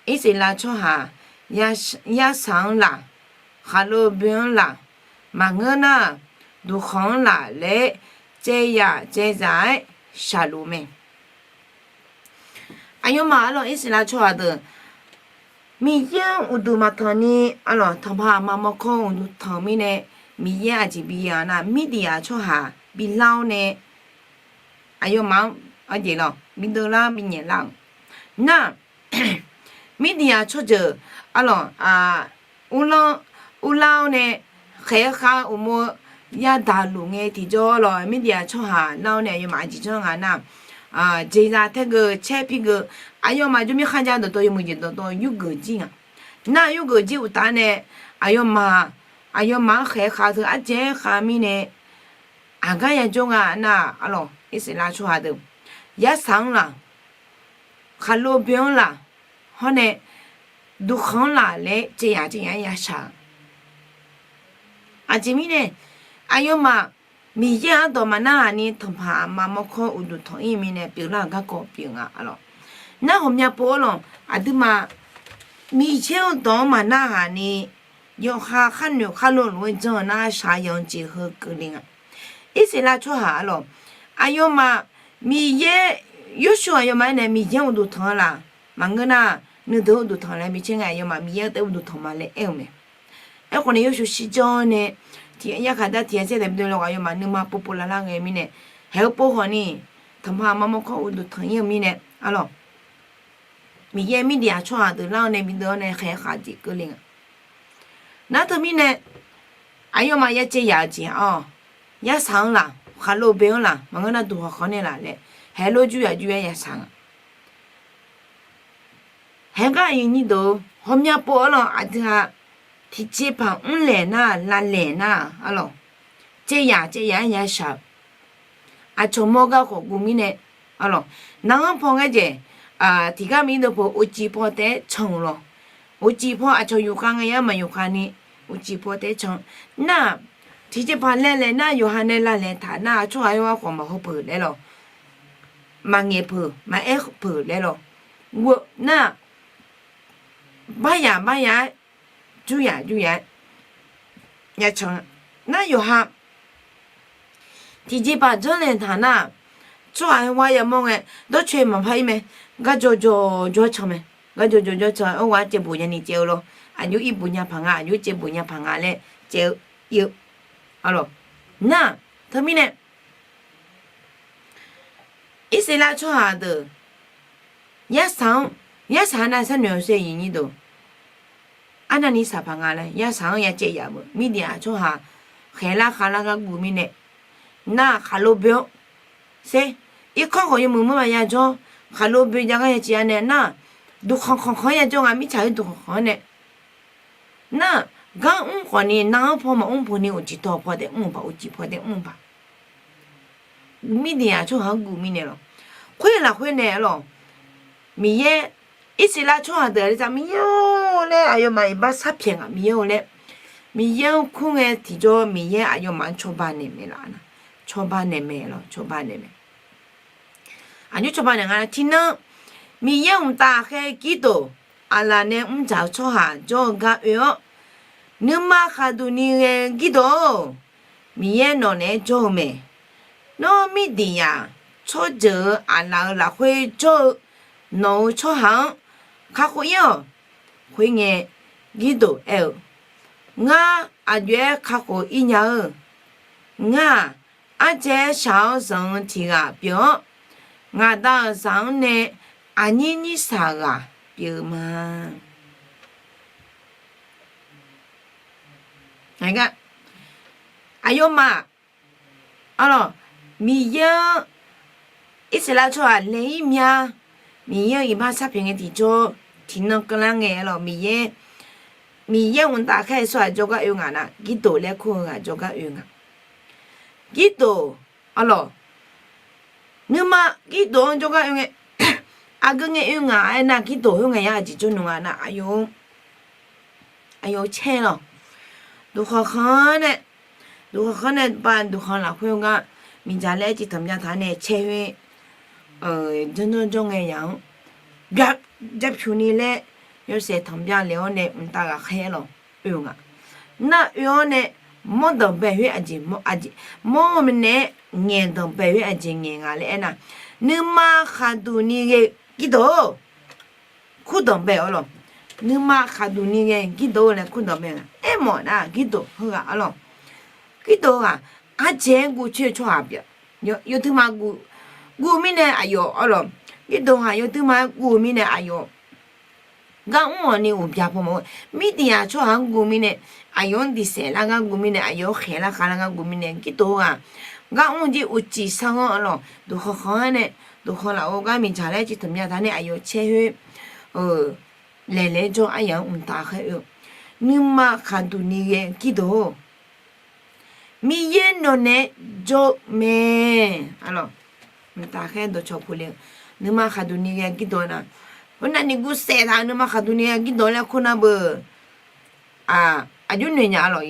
Irsaqleqlav tsawrhaq yarsaq-anr laq, khaqlo boe-anr laq, maqngeur nar-aq, duqkhanq-anr laq laer caev yaq caev zaq-aer shaqluf mae. Aqyawfmaf arlawq Irsaqleqlav tsawrhaq deuq Miqyaer-anr uqduq maqtanq ni arlawq, tanqpaq aqma mawr kawr-anr uqduq tanq mirnae, Miqyaer aqjeq bi ya nar Mirdiqyaq tsawrhaq bi lar-awr nae aqyawfmaf-anr arjeq lawq bi deuvlar bi nyaeflar-euq nar, Mirdiqyaq tsawrjeuq arlawq, ur, urlar-awr nae khaeq-aer khav-eu uqmov yadaq luf ngae tiqjawr lawq, Mirdiqyaq tsawrhaq lar-awr nae aqyawfmaf aqjeq janr nga nar, jeqzaq taegeuf caer pigeuf, aqyawfmaf jawrmir kharjav dawqtawv yawmuiq jeq dawqtawv yurgeuf jir nga. Nar yurgeuf jir uqtaf nae aqyawfmaf, aqyawfmaf-anr khaeq-aer khav teu arjaev-aer khav mirnae aqgar yajawr nga nar-aq, arlawq, Irsaqleqlav tsawrhaq deuq, yarsaq-anr laq, khaqlo boe-anr laq, hawr nae duqkhanq-anr laq laer caev yaf caev yaf-aer yashaq-eu. Aqjeq mirnae, aqyawfmaf Miqyaer-anr dawq maqnar-aq ni tanqpaq aqma mawrkawr uqduq tanq-ir mirnae pyeuflar-euq garkawv pyeuf nga, arlawq. Nar ghawqmya pov-awr lawq, aqduimaf Miqyaer-euq dawq-anr maqnar-aq ni, yawqha khar noeq khar lo lof-aer janr-eu nar shaqzanq jeq heu keuvle nga. Irsaqleqlav tsawrhaq, arlawq, aqyawfmaf Miqyaer, Yorsuv aqyawfmaf-aer nae Miqyaer-anr uqduq tanq-eu laq, maqngeur nar, nuideuq-anr uqduq tanq laer bi caer ngae, aqyawfmaf Miqyaer-anr taef uqduq tanq ma laer aer-eu mae. Aerkhawf nae Yorsuv shirjanr nae tiq yarkhaq dar tiq yar caer taef bi dov lawq, aqyawfmaf nuima povpov lavlar ghae mirnae, haeq-eu pov khawf ni, tanqpaq aqma mawrkawr uqduq tanq-ir-eu mirnae, arlawq, Miqyaer Mirdiqyaq tsawrhaq deuq lar-awr nae bi deuv-awr nae khaeq-eu khaq jeq keuvle nga. Nar teumirnae, aqyawfmaf ya caev yaf-eu jeq-aq, yarsaq-anr laq, khaqlo boe-anr laq, maqngeur nar duqkhanq khanq-anr nae laq laer, haeq lof jur yaf jur-aer yashaq nga. Haeq gar aqyuif nyir deuq, ghawqmya pov-awr lawq, aqdui-aq, tiqjeqpaq mrlaeq nar-aq, lavlaeq nar-aq, arlawq, caev yaf caev yaf-aer yashaq-eu. Aqcawq mawr gar khawf guv mirnae, arlawq, nar-anr paw ngaer jaeq, tiqgar miqdov pov uqcif paw taef-aer can-eu lawq. Uqcif paw aqcawq yufkhav ngae yar maq yufkhav ni, uqcif paw taef-aer can. Nar-aq, tiqjeqpaq laeqlaeq nar yawqha nae lavlaeq taq nar-aq, tsawrhaq yawqha khawf maqhaw peuq laer lawq. Maqngaeq peuq, maqaer peuq laer lawq. Nar-aq, baryaq baryaq-aer jur yaf jur yaf-aer ya can. Nar yawqha tiqjeqpaq janrnaeq taq nar-aq, tsawrhaq yawqha yamawr ngae, dawrcoeni maqpar-ir mae. Gar jawr jawr jawr can mae. Gar jawr jawr jawr can, arghaq caevbof nyani caev-eu lawr. Aqjox irbof nya paq nga, aqjox caevbof nya paq nga laer caev-eu ir-eu. Arlawq, nar-aq, teumirnae Irsaqleqlav tsawrhaq deuq, yarsaq-anr, yarsaq-anr nar sharnoeq-eu sher aqyuif nyir deuq, arnavni saqpaq nga laer yarsaq-anr ya caev yaf-eu Mirdiqyaq tsawrhaq khaeqlar khavlar gar guv mirnae, nar-aq khaqlo boe-awr sher, irkanr khawf yawmuiq mawr maqya jawr, khaqlo boe jav gar ya civ-a nae nar-aq, duqkhanq khanq khanq-anr ya jawr nga, mirtsaq-euq duqkhanq khanq-anr nae nar-aq, gar mr khawf ni nar-anr paw maqmr peuq ni uqcif tawq paw taef mr-eu paq, uqcif paw taef mr-eu paq. Mirdiqyaq tsawrhaq-anr guv mirnae lawq. Khoer lafkhoer nae lawq, Miqyaer, Irsaqleqlav tsawrhaq deuq aqli taq Miqyaer-or laer aqyawfmaf iqbax sharpyaeq nga, Miqyaer-or laer. Miqyaer-anr kur ngae tiqjawr Miqyaer aqyawfmaf-anr cawba naeq mae laf-a. Cawba naeq mae lawq, cawba naeq mae. Aqjox cawba naeq nga tiqnan, Miqyaer mqtav khaer Girdoq, aqlaf nae mrdzaq-eu tsawrhaq jawr-eu gar oe-awr, nuima khaqduq ni ghae-eu Girdoq-or, Miqyaer nawq naeq-aer jawr-eu mae. Nawr Mirdiqyaq tsawrjeuq-euq aqlaf-euq lafkhoer jawr-eu nawq-euq tsawrhaq-anr kakhof-ir-awq. Khoerngae, Girdoq aer-eu, Ngar aqjox-aer kakhof-ir nya-eu. Ngar-aq, ardzaeq-aer shaq-awr zanq-eu tiq ghaq pyeuf-awr, ngaq Da-euq zaq-anr nae aqnyir nyir shaq ghaq pyeuf-eu ma. Aqyawfmaf, arlawq, Miqyaer-anr Irsaqleqlav tsawrhaq laeq-ir mya, Miqyaer-euq iqbax sharpyaeq ngae tiqjawr, tiqnan keuvlar ngae arlawq, Miqyaer, Miqyaer mqtav khaer-eu tsawrhaq jawrgar oe nga nar, Girdoq laer kur-eu ghaq jawrgar oe nga. Girdoq, arlawq, nuima Girdoq-anr jawrgar oe ngae, aqgeu ngae oe nga aernar, Girdoq khoerngae yar aqjeq jawrluf nga nar, aqyawf, aqyawf caer lawq. Duqkhanq khanq-anr nae, duqkhanq khanq-anr nae ba duqkhanq lafkhoer gar miqdzaq laer aer civ tanqbya taq-anr nae caer khoer, janrjanr jawr ngae yaq-anr, bya, bya pyuq ni laer yawshaef tanqbya le-awr nae mqtav ghaqkhaer lawq oe-eu nga. Nar oe-awr nae mawr danqbae khoer aqjeq mawr, aqjeq mawr-eu mirnae-aer ngaeq danqbae khoer aqjeq ngaeq nga laer aernar, nuima khaqduq ni ghae Girdoq-or, kur danqbae-awr lawq. Nuima khaqduq ni ghae Girdoq-or laer kur danqbae nga. Aermawf nar Girdoq heughaq arlawq, Girdoq-eu ghaq ardzaeq-aer guv coer-eu tsawrhaq pyeuf. Yawduima guv, guv-eu mirnae aqyawf arlawq, Girdoq ghaq yawduima-aer guv-eu mirnae aqyawf gar mr-awq ni uqbya paw mawf-eu. Mirdiqyaq tsawrhaq-anr guv mirnae, aqyawf-anr diqsaef lar gar guv mirnae, aqyawf-anr khaeq lar khav lar gar guv mirnae, Girdoq-eu ghaq gar mr jir uqcif sar-anr arlawq, duqkhanq khanq-anr nae, duqkhanq lafov gar miqdzaq laer civ tanqbya taq nae aqyawf caer khoer laeq laer jawr aryaq-anr mqtav khaer oe-eu, nuima khaqduq ni ghae Girdoq-or, Miqyaer nawq naeq-aer jawr mae. Mqtav khaer dawqcawq puq le-eu, nuima khaqduq ni ghae Girdawq nar, khoernav ni guvsaef taq-eu nuima khaqduq ni ghae Girdawq laer kur nar beu, aqjox noeq nya-a lawq.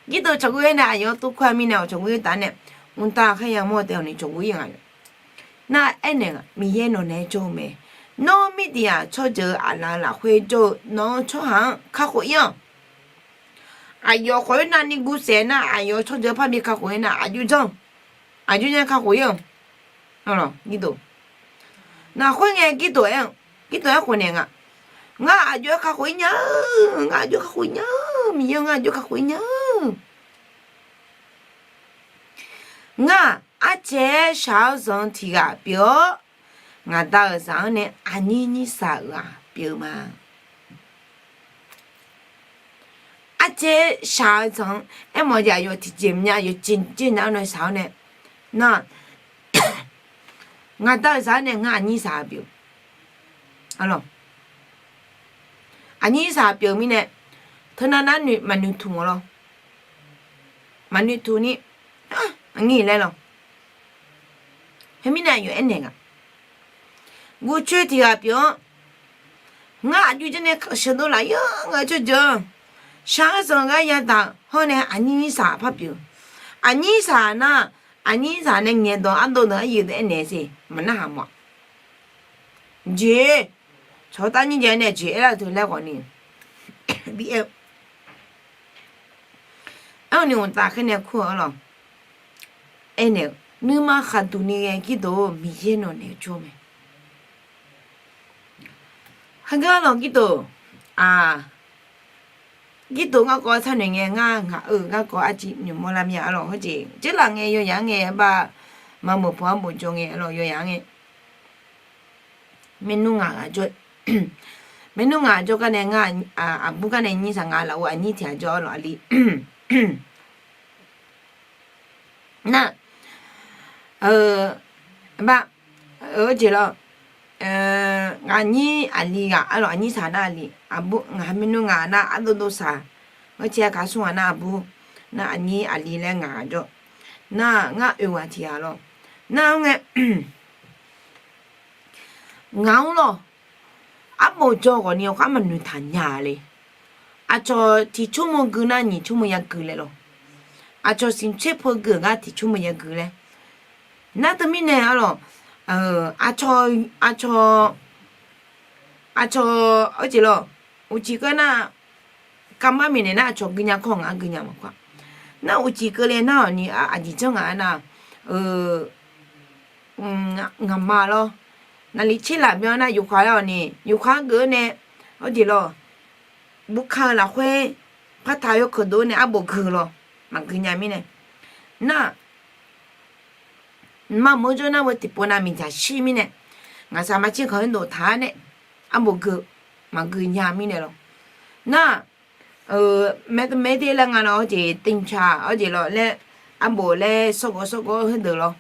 Girdawq cawqguv-aer nae aqyawf-anr tov kur-a mirnae, cawqguv-aer taf nae, mqtav khaer yamawr taef-awq ni cawqguv-ir nga. Nar aernaeq-a, Miqyaer nawq naeq-aer jawr-eu mae. Nawr Mirdiqyaq tsawrjeuq-eu aqlaf lafkhoer jawr-eu nawq-eu tsawrhaq-anr kakhof-ir-awq. Aqyawf khawf-aer navni guvsaef nar, aqyawf tsawrjeuq parbi kakhof-ir nar, aqjox janr, aqjox janr kakhof-ir-awq. Girdof, naqkhoer ngae Girdof aer-eu, Girdof aerkhof naeq nga, ngar aqjox-aer kakhof-ir nya-eu, ngar aqjox kakhof-ir nya-eu, Miqyaer-eu ngar aqjox kakhof-ir nya-eu. Ngar-aq, arcaer shaq-eu zanq-eu tiq ghaq pyeuf-awr, ngaq Da-euq zaq-anr nae aqnyir nyir saq-euq-aq pyeuf ma. Arcaer shaq-eu zanq-anr aermawf-eu jeq aqyawf tiqjeq myav yawqjeq jeq nya-anr nae shaq-awr nae, nar, ngaq Da-euq zaq-anr nae ngar aqnyir saq-a pyeuf. Aqnyir saq pyeuf mirnae, teunav nar noeq maqnoeq tmq-awq lawr. Maqnoeq tmq ni, aqnyir laer lawq. Khoermirnae aqyawf aernaeq nga, guvcoer tiq ghaq pyeuf-awr, ngar aqjox janr nae sheuqdov laf-ir-awr, ngaq-eu tsawrjeuq-anr shaq-eu zanq gar yadaq hawr nae aqnyir saq par pyeuf. Aqnyir saq nar, aqnyir saq nae ngaeqdawq ardov deuq aryuif deuq aernaeq-eu siq maqnarhaq mawf-a. Jeq, cawqtav nyir jaev nae jeq aerlar-eu teu laer ghawqni bi aer-eu. Aerkhawf ni mqtav khaer nae kur-eu arlawq. Aernaeq-eu, nuima khaqduq ni ghae Girdof-or, Miqyaer nawq naeq-aer jawr mae. Heugar lawq Girdof, aq, Girdof garkawv-aer tsar noeq ngae, ngar ngaq-euq garkawv arciv noeqmawr lar mir-a arlawq. Hawjeq jeurlaf ngae yawyaq-anr ngae bar, maqmeuq paw arbof jawr ngae arlawq, yawyaq-anr ngae. Maernmr ngaq ghaq, maernmr ngaq jawr gar nae ngar, aqbur gar nae nyir saq nga, lafov aqnyir tiq ghaq jawr arlawq aqli. Nar, bar, jeq lawr, ngaq nyir aqli ghaq arlawq aqnyir saq nar aqli, aqbur ngaq maernmr ngaq nar ardov dov saq, hawcaer kaq smr ghaq nar aqbur, nar aqnyir aqli laer ngaq ghaq jawr. Nar ngar oeq ghaq tiq ghaq lawr. Nar-anr ngae, ngaq-anr lawq, arbof jawr ghawqni yawkhav maqnoeq taq nya le. Aqcawq tiq tsawrmawr gui nar nyiq tsawrmawr ya gui laer lawq. Aqcawq smq tser peu gui-euq gar tiq tsawrmawr ya gui laer. Nar teumirnae arlawq, aqcawq, aqcawq, aqcawq, arjeq lawq, uqcif keuv nar, kavmar miqnaeq nar aqcawq gui nya kawr ngaq-anr gui nya maqkawr. Nar uqcif keuvle nar-awq ni aqjeq janr ngaq-aer nar, ngaqma lawr, naqli tser laf byan nar yufkhav laer-awq ni yufkhav geuf-awr nae, arjeq lawq, buvka-eu lafkhoer partaq yawkeuq dov-awr nae arbof gui lawq, maqgui nya mirnae. Nar, maqmeuq-eu jawr nar-eu tiqpov nav miqdzaq shir mirnae, ngaqsaq maqtser khanq-anr dof taq-aer nae, arbof gui, maqgui nya mirnae lawq. Nar, maemaeq laer nga lawr, hawjeq เต็งชัย hawjeq lawr laer, arbof laer sawrgawv sawrgawv heudeuq lawr.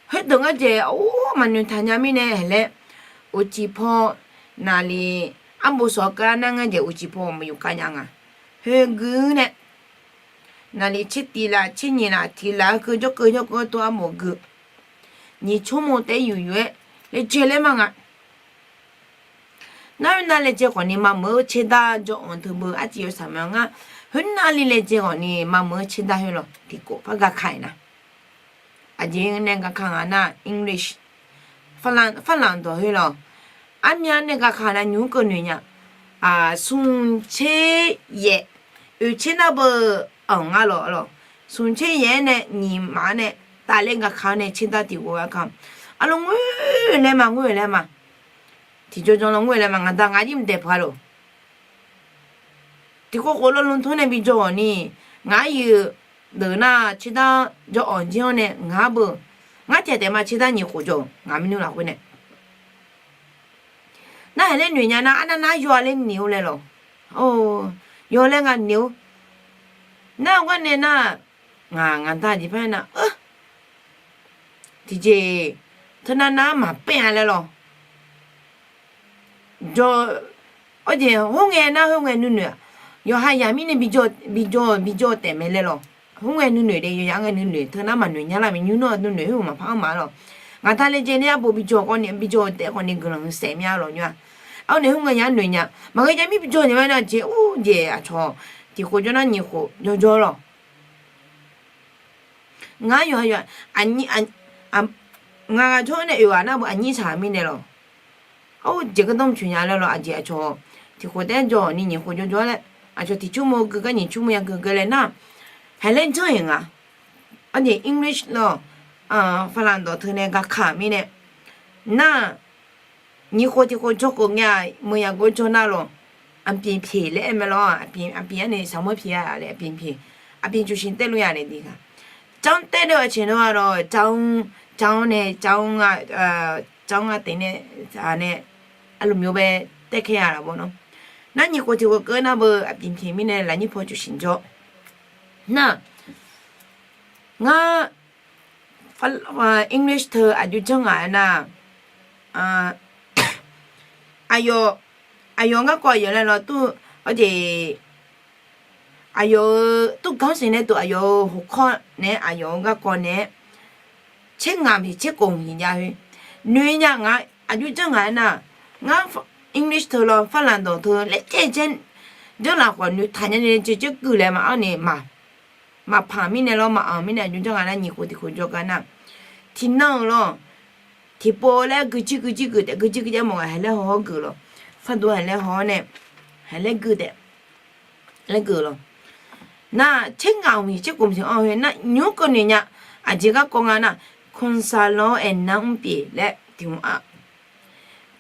Khoerdeuq ngar jeq or maqnoeq taq nya mirnae laer, uqcif paw, naqli, arbof sawq keuv-a nar ngar jeq uqcif paw maqyuf kar nya nga. Khoergui nae, naqli tser tiv laf tser nyiq laf tiq laf-eu keuv jawrkeuv jawrkeuv tov arbof gui. Nyiq tsawrmawr taef yuf yuf-aer laejae laer ma nga. Nar khoernav laejae khawfni maqmeuq-eu tserdar jawr-anr teubeu arciv yawsaq ma ngar. Khoernav li laejae khawfni maqmeuq-eu tserdar khoer lawq tiqkawv par gaka-aer nar. Aqjeq nae gaka nga nar English, farlanq dawq khoer lawq. Armyav nae gaka nar nymq-mr keuv noeq nya. Smq tser yaef, oeq tser nar beu, anq ngar lawq lawq. Smq tser yaef-aer nae nyiq maf-anr nae tavler gaka-awr nae tserdar tiqghov-aer ka. Arlawr ngoer laer ma, ngoer laer ma. Tiqjawr janr lawr ngoer laer ma, ngaq da ngaq jir mqdaeq paq-a lof. Tiqkhof khof lawr lmtmr nae bi jawr-awq ni, ngaq-aer yuif deuq nar tserdar jawr-awq jir-anr nae ngaq-anr beu. Ngar tiq ghaq taef ma tserdar nyiq khof jawr-euq ngaq maernmr lafkhoer nae. Nar haiq laer noeq nya nar arnav nar yaw-a laer nif-eu laer lawq. Yaw laer nga nif-eu. Nar-eu gar nae nar, ngaq ngaq da jeq par nar-eu, tiqjeq, teunav nar maqpaer-a laer lawq. Jawr, arjeq hawr ngae nar khoer ngae nuinoeq-aq, Yawqha yaq mirnae bijawr bijawr taef mae laer lawq. Khoerngae nuinoeq de, yawqha ngae nuinoeq teu nar maqnoeq nya lar, miqnymr nawr nuinoeq khoer-euq maqpar anr ma lawq. Ngaq da laejae nar arbof bijawr khawf ni, bijawr taef khawf ni guiqlanq saef mya lawq nymr-a. Arnaeq khoerngae nya noeq nya maqghae nya mir bijawr naeq ma nar jeq ur jeq aqcawq tiq khof jawr nar nyiq khof jawrjawr lawq. Ngar yawqha yawq, ngaq ghaq jawr nae oeq ghaq nar beu aqnyir saq mirnae lawq. Ar, jeq gardanr coeq nya laer lawq, aqjeq aqcawq tiq khof taef jawr ni nyiq khof jawrjawr laer, aqcawq tiq cur mo gui gar nyiq cur mo ya gui gar laer nar, haeq laer janr-iq nga. Arjeq English lawq, ฝรั่ง dawq teu nae gaka mirnae nar, nyiq khof tiq khof jawr khof ngae-aq, meuq yaq gor jawr nar lawq. Aqbif pyeq laer aer mae lawr, aqbif arnae saqmar pyeq-a laer aqbif pyeq, aqbif cuqsiq taer luf ya nae diq ga. Janr taer deuq aqcawq nawr-a lawq, janr, janr nae janr-a, janr-a teq nae, nae, arlmq yawbae taer kae-a laf bawr nawr. Nar nyiq khof tiq khof keuv nar beu aqbif pyeq mirnae lafnyir paw cuqsiq jawr. Nar, ngar English teu aqjox janr ngaq-aer nar, aqyawf, aqyawf-eu garkawv aqyawf laer lawr, aqjeq, aqyawf-eu ต้องการสิ่งใด nae tuq aqyawf-euq หัวข้อ nae aqyawf-eu garkawv nae tser ngaq maqsiq tser khof maqsiq jav khoer noeq nya nga. Aqjox janr ngaq-aer nar, ngar English teu lawr ฝรั่ง dawq teu laer caev caer janr laf khawf noeqtaq nya ni caev caev guiq laer maqanr ni ma. Maqpaq mirnae lawr, maqanq mirnae aqjox janr nga nar nyiq khof tiq khof jawr gar nar, tiqnan-euq lawr, tiqpov laer guijir guijir guiq taef, guijir guijir mawf nga haeq laer haw hawr guiq lawr, fardu haeq laer haw-awr nae, haeq laer guiq taef, laer guiq lawr. Nar tser ngaq maqsiq tser khof maqsiq anr khoer nar nymr keuvnoeq nya. Aqjeq garkawv nga nar, คนสระแอ น้ำ mr pyeuf laer tiq hmq-a.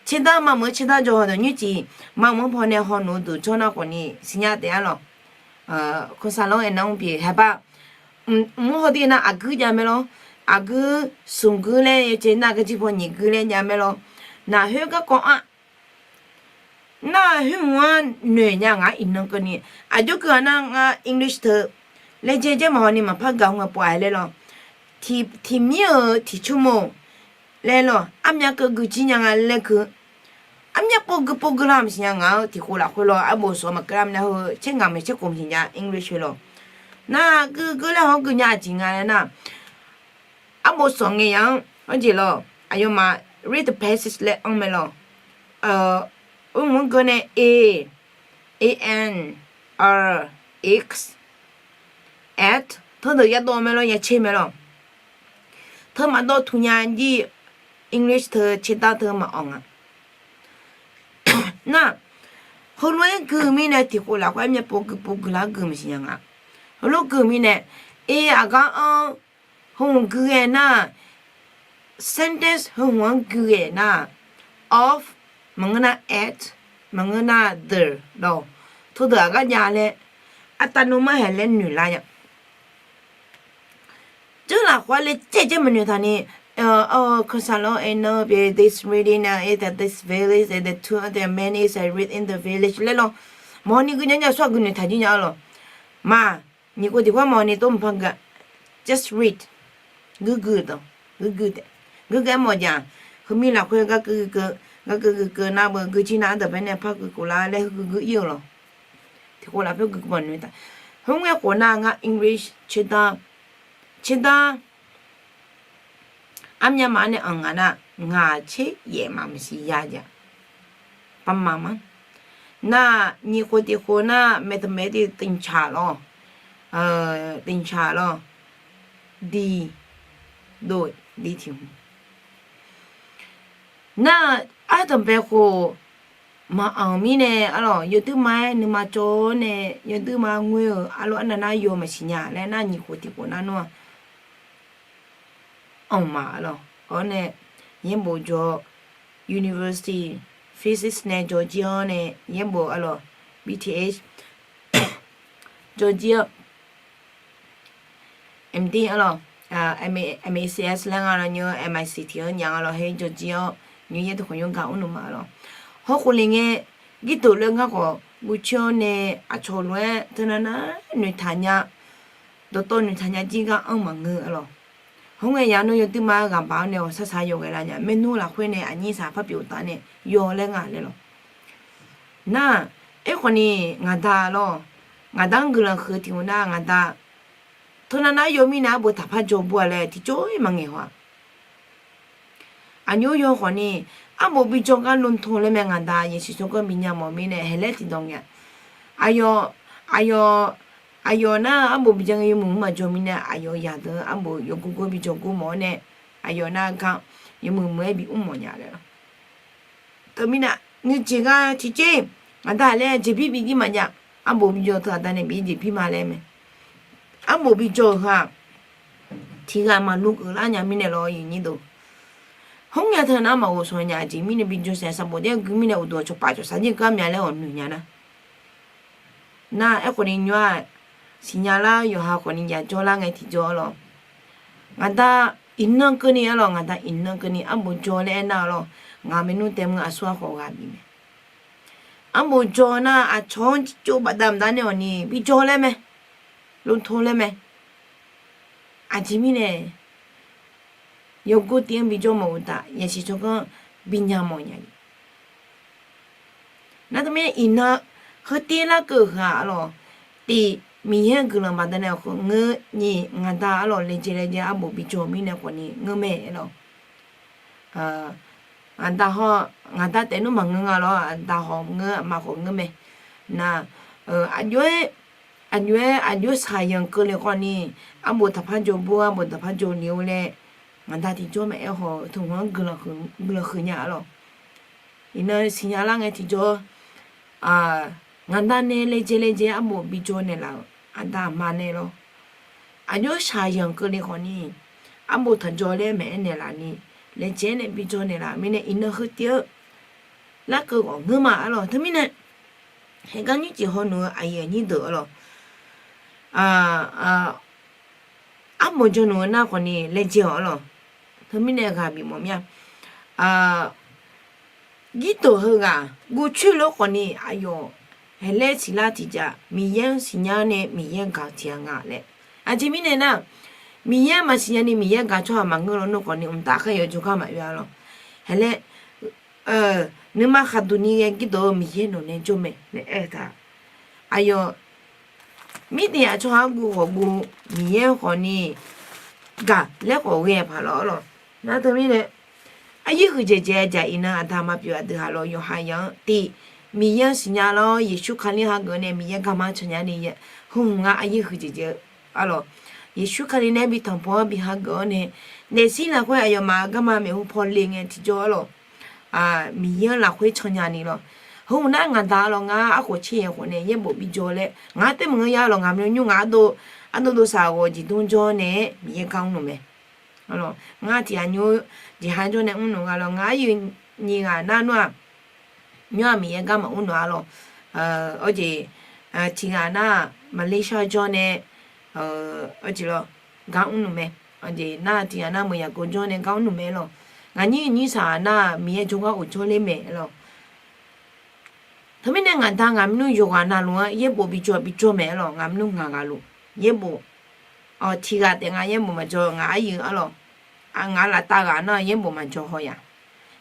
Tserdar maqmeuq-eu tserdar jawr hawdawq nymrcif maqmeuq-anr pawnae hawluf-eu duq jawr nar khawf ni siqnya taef-a lawq. คนสระแอ น้ำ mr pyeuf haeqbaq, mq mr hawdui nar aqguir jav mae lawr. Aqguir smq guir laer yawcaev nar garjir paw nyiq guir laer jav mae lawr. Naq khoer garkawv-a. Nar khoer hmq-anr noeq nya ngaq-anr iqnan keuvni, aqjox keuv-a nar ngar English teu laejae jaer maqhaw ni maqpar gaq-eu ngae pov-a laer lawr. Tiq mir-euq tiq cur mo laer lawr, armyav keuv guijir nya nga laer keuv. Armyav pov gui pov gui lar maqsiq nya ngaq-anr tiq khof lafkhoer lawr arbof sawq maqkeuv lar maqnya heu tser ngaq maqsiq tser khof maqsiq nya English lawr. Nar gui gui laer haw gui nya aqjeq nga laer nar, arbof sawq ngae ya-anr arjeq lawr, aqyawfmaf read the passage laer anr mae lawr. Mr-anr geur nae a, a n, r, x, at teudeuq yadawv mae lawr, ya tser mae lawr. Teu maqdawv tuq nya jir English teu tserdar teu maqanr nga. Nar, heulof-aer gui mirnae tiq khof lafkhoer armyav pov gui pov gui lar gui maqsiq nya nga. Heulof gui mirnae, a aqgar anr, heu hmq gui ghae nar, sentence heu hmq-anr gui ghae nar, of maqngeur nar at, maqngeur nar the lawr, teudeuq aqgar jav laer, artav nmr mar haeq laer noeq lar nya. Janr lafkhoer laer caev caev maqnoeq taq ni, คนสระแอ น้ำ mr pyeuf this reading is at this village and the two other men is read in the village laer lawr, mawni gui nya nya sawr-aq gui noeq taq jir nya-a lawr. Ma, nyiq khof tiq khof mawni tov maqpar gui-a. Just read. Guir gui dawq, guir gui taef, guir gui-aer mawf jaq. Heumir lafkhoer gar guir keuv, gar guir gui keuv nar beu guijir nar ardawq bae nae par gui khof lar laer heu gui gui ir-eu lawr. Tiq khof lafkhoer gui gui maqnoeq taq. Khoerngae khof nar ngar English tserdar, tserdar armyav maf-anr nae anr nga nar, ngaq tser yaef maf maqsiq ya jaq. Paqmaf ma. Nar, nyiq khof tiq khof nar mathematics ติ่งฉาบ lawr, ติ่งฉาบ lawr, di, do, di tiq hmq. Nar, ardanqbae khof maqanr-euq mirnae arlawq, yawduirma-aer nuima cawv-awr nae yawduirma ngoer-euq arlawq arnav nar yaw maqsiq nya laer nar nyiq khof tiq khof nar nawr-aq anr ma arlawq. Hawr nae yaerbof jawr, university, physics nae jawr jir-awr nae yaerbof arlawq, B Th jawr jir-awr, M D arlawq, M A C S laer nga lawr nymr M I C T-anr nya nga lawr her jawr jir-awr nymr yaer dawqkawq nymr ga mr nmr ma arlawq. Hawr khofle ngae, girduq laer ngar khawf guvcoer-awr nae aqcawq lof-aer teunav nar noeqtaq nya, dawqtawv noeqtaq nya jir gar anr maqngeur arlawq. Hawr ngae ya nawr yawduirma ghaq baq-awr nae ghawqshaq shaq yawghae lar nya, maernmr lafkhoer nae aqnyir saq par pyeuf taf nae yaw laer nga laer lawq. Nar, aerkhawf ni ngaq da lawr, ngaqda-anr guiqlanq huiq tiq hmq nar ngaqda, teunav nav-aer yawmirnae arbof taqpar jawr bur-a laer tiqjawr-ir maqngaeq haw-aq. Aqnymr yawkhawf ni, arbof bijawr gar lotov laer mae ngaqda yasiq tsawrganr binya mawf mirnae haeqlaer tiqdawq ngae-a. Aqyawf, aqyawf, aqyawf nar arbof bijawr ngae yawmuiq maqjawr mirnae aqyawf zaqdeuq-anr arbof yawgur gor bijawr gor mawf-awr nae, aqyawf nar gar yawmuiq muiq-aer bi mr mawf nya laer-a. Teumirnae nuijeq gar tiqjeq-iq ngaqda laer jeqbir bi jir maqjav. Arbof bijawr teu aqda nae bi jeqbir ma laer mae. Arbof bijawr-euq heu-aq, tiqghaq maqluv geuflar nya mirnae lawr, aqyuif aqnyir deuq. Hmr nya teu nar maqghof shawq nya-eu jeq mirnae bijawr saef sanqbof daer gui mirnae uqduq cawqpaf cawqsaq jir gar mya laer ghawqnoeq nya nar. Nar aerkhawf ni nymr-aq, siqnya lar yawqha khawf ni yajawr lar ngae tiqjawr-a lawr. Ngaqda iqnan keuvni-a lawr, ngaqda iqnan keuvni arbof jawr laer aernar-a lawr, ngaq maernmr taef mr aqsur arkhawf ghaq bif mae. Arbof jawr nar aqcawq-anr jir tsov bafdav mqdav nae-awq ni bijawr laer mae, lotov laer mae. Aqjeq mirnae yawgor tiv-anr bijawr mawf-eu uqtaf yasiq tsawrganr binya mawf nya Nar teumirnae iqnan heutiv larkeuv-eu heu-aq-a lawr, tiq, Miqyaer-anr guiqlanq baqdanae-awq ngeur, nyiq, ngaqda-a lawr laejae laejae arbof bijawr-eu mirnae khawf ni ngeur mae-a lawr. Ngaqda haw, ngaqda taef nmr maqngeur nga lawr, aqda haw ngeur, aqma khawf ngeur mae. Nar, aqjox-aer, aqjox-aer aqjox shaqyanq keuvle khawf ni, arbof taqpar jawr bur, arbof taqpar jawr le-eu laer, ngaqda tiqjawr maqaer haw-eu teu hmq-anr guiqlanq huiq nya-a lawr. Iqnan siqnya lar ngae tiqjawr, ngaqda nae laejae laejae arbof bijawr naeqlaf-euq aqda aqma nae lawr. Aqjox shaqyanq keuvle khawf ni, arbof taqjawr laer maqaer naeqlaf ni, laejae-aer nae bijawr naeqlaf-euq mirnae iqnan heutiv-eu larkeuv ghawf ngeur ma-a lawr. Teumirnae, haeqgar nymrcif hawnoeq-eu aqyuif aqnyir deuq-a lawr, arbof jawr noeq-eu nar khawf ni laejae-awq-a lawr. Teumirnae ghaq bif mawf mir-a. Girdof heughaq guvcoer lof khawf ni aqyawf haeqlaer siqlar tiqjav, Miqyaer-anr siqnya-awr nae Miqyaer gaq-eu tiqghaq nga laer. Aqjeq mirnae nar, Miqyaer-anr maqsiqnya ni Miqyaer gaq tsawrhaq maqngeur lawnmr khawf ni mqtav khaer yawqjawr gar maqoe-a lawr. Haeqlaer, nuima khaqduq ni ghae girdof-eu Miqyaer nawq nae jawr mae laer aer-eu ta. Aqyawf mirdaef-aq tsawrhaq-anr guv khawf guv, Miqyaer-anr khawf ni gaq laer khawf ghae paq lawr-a lawr. Nar teumirnae, aryaer huiqdzaeq dzaeq-a jaq iqnan aqda aqma pyeuf aqdui haq lawr yawqha yaq-anr tiq, Miqyaer-anr siqnya lawr, Yeqsur Kali hageuf-awr nae Miqyaer garma-anr cannya ni, heu hmq ngar aryaer huiqdzaeq dzaeq-a lawr. Yeqsur Kali nae bi tanqpawr-awr bi hageuf-awr nae, daefzir lafkhoer aqyawfmaf garma maeqhu paw le ngae tiqjawr-a lawr. Miqyaer-anr lafkhoer cannya ni lawr. Heu hmq nar ngaqda lawr ngar arkhof tser yaeq khof nae yaerbof bijawr laer ngaq-anr taef maqngeur ya lawr, ngaq maqnymr nymr ngaq ardov, ardov dovsaq ghawq jeqdmr jawr nae-aer Miqyaer gar mrnoeq mae. Ngar tiqghaq nymr jeqha jawr nae mrnoeq nga lawr, ngaq aryuif nyiq ghaq nar nmr-aq, nymr-aq Miqyaer gar maqmr noeq-a lawr. Awjeq, tiqghaq nar-aq Malaysia jawr nae, awjeq lawr, gar mrnoeq mae. Awjeq nar tiqghaq nar meuq yaqgov jawr nae gar mrnoeq mae lawr. Ngaq nyir nyir saq nar-aq Miqyaer jawrgar of jawrler mae lawr. Teumirnae ngaqda ngaq maqnymr yawqghaq navluf-anr yaerbof bijawr bijawr mae-a lawr, ngaq maqnymr ngaq ghaq luf yaerbof. Tiqghaq taef nga yaerbof maqjawr ngaq aryuif-a lawr. Ngaq laftav ghaq nar yaerbof maqjawr haw ya.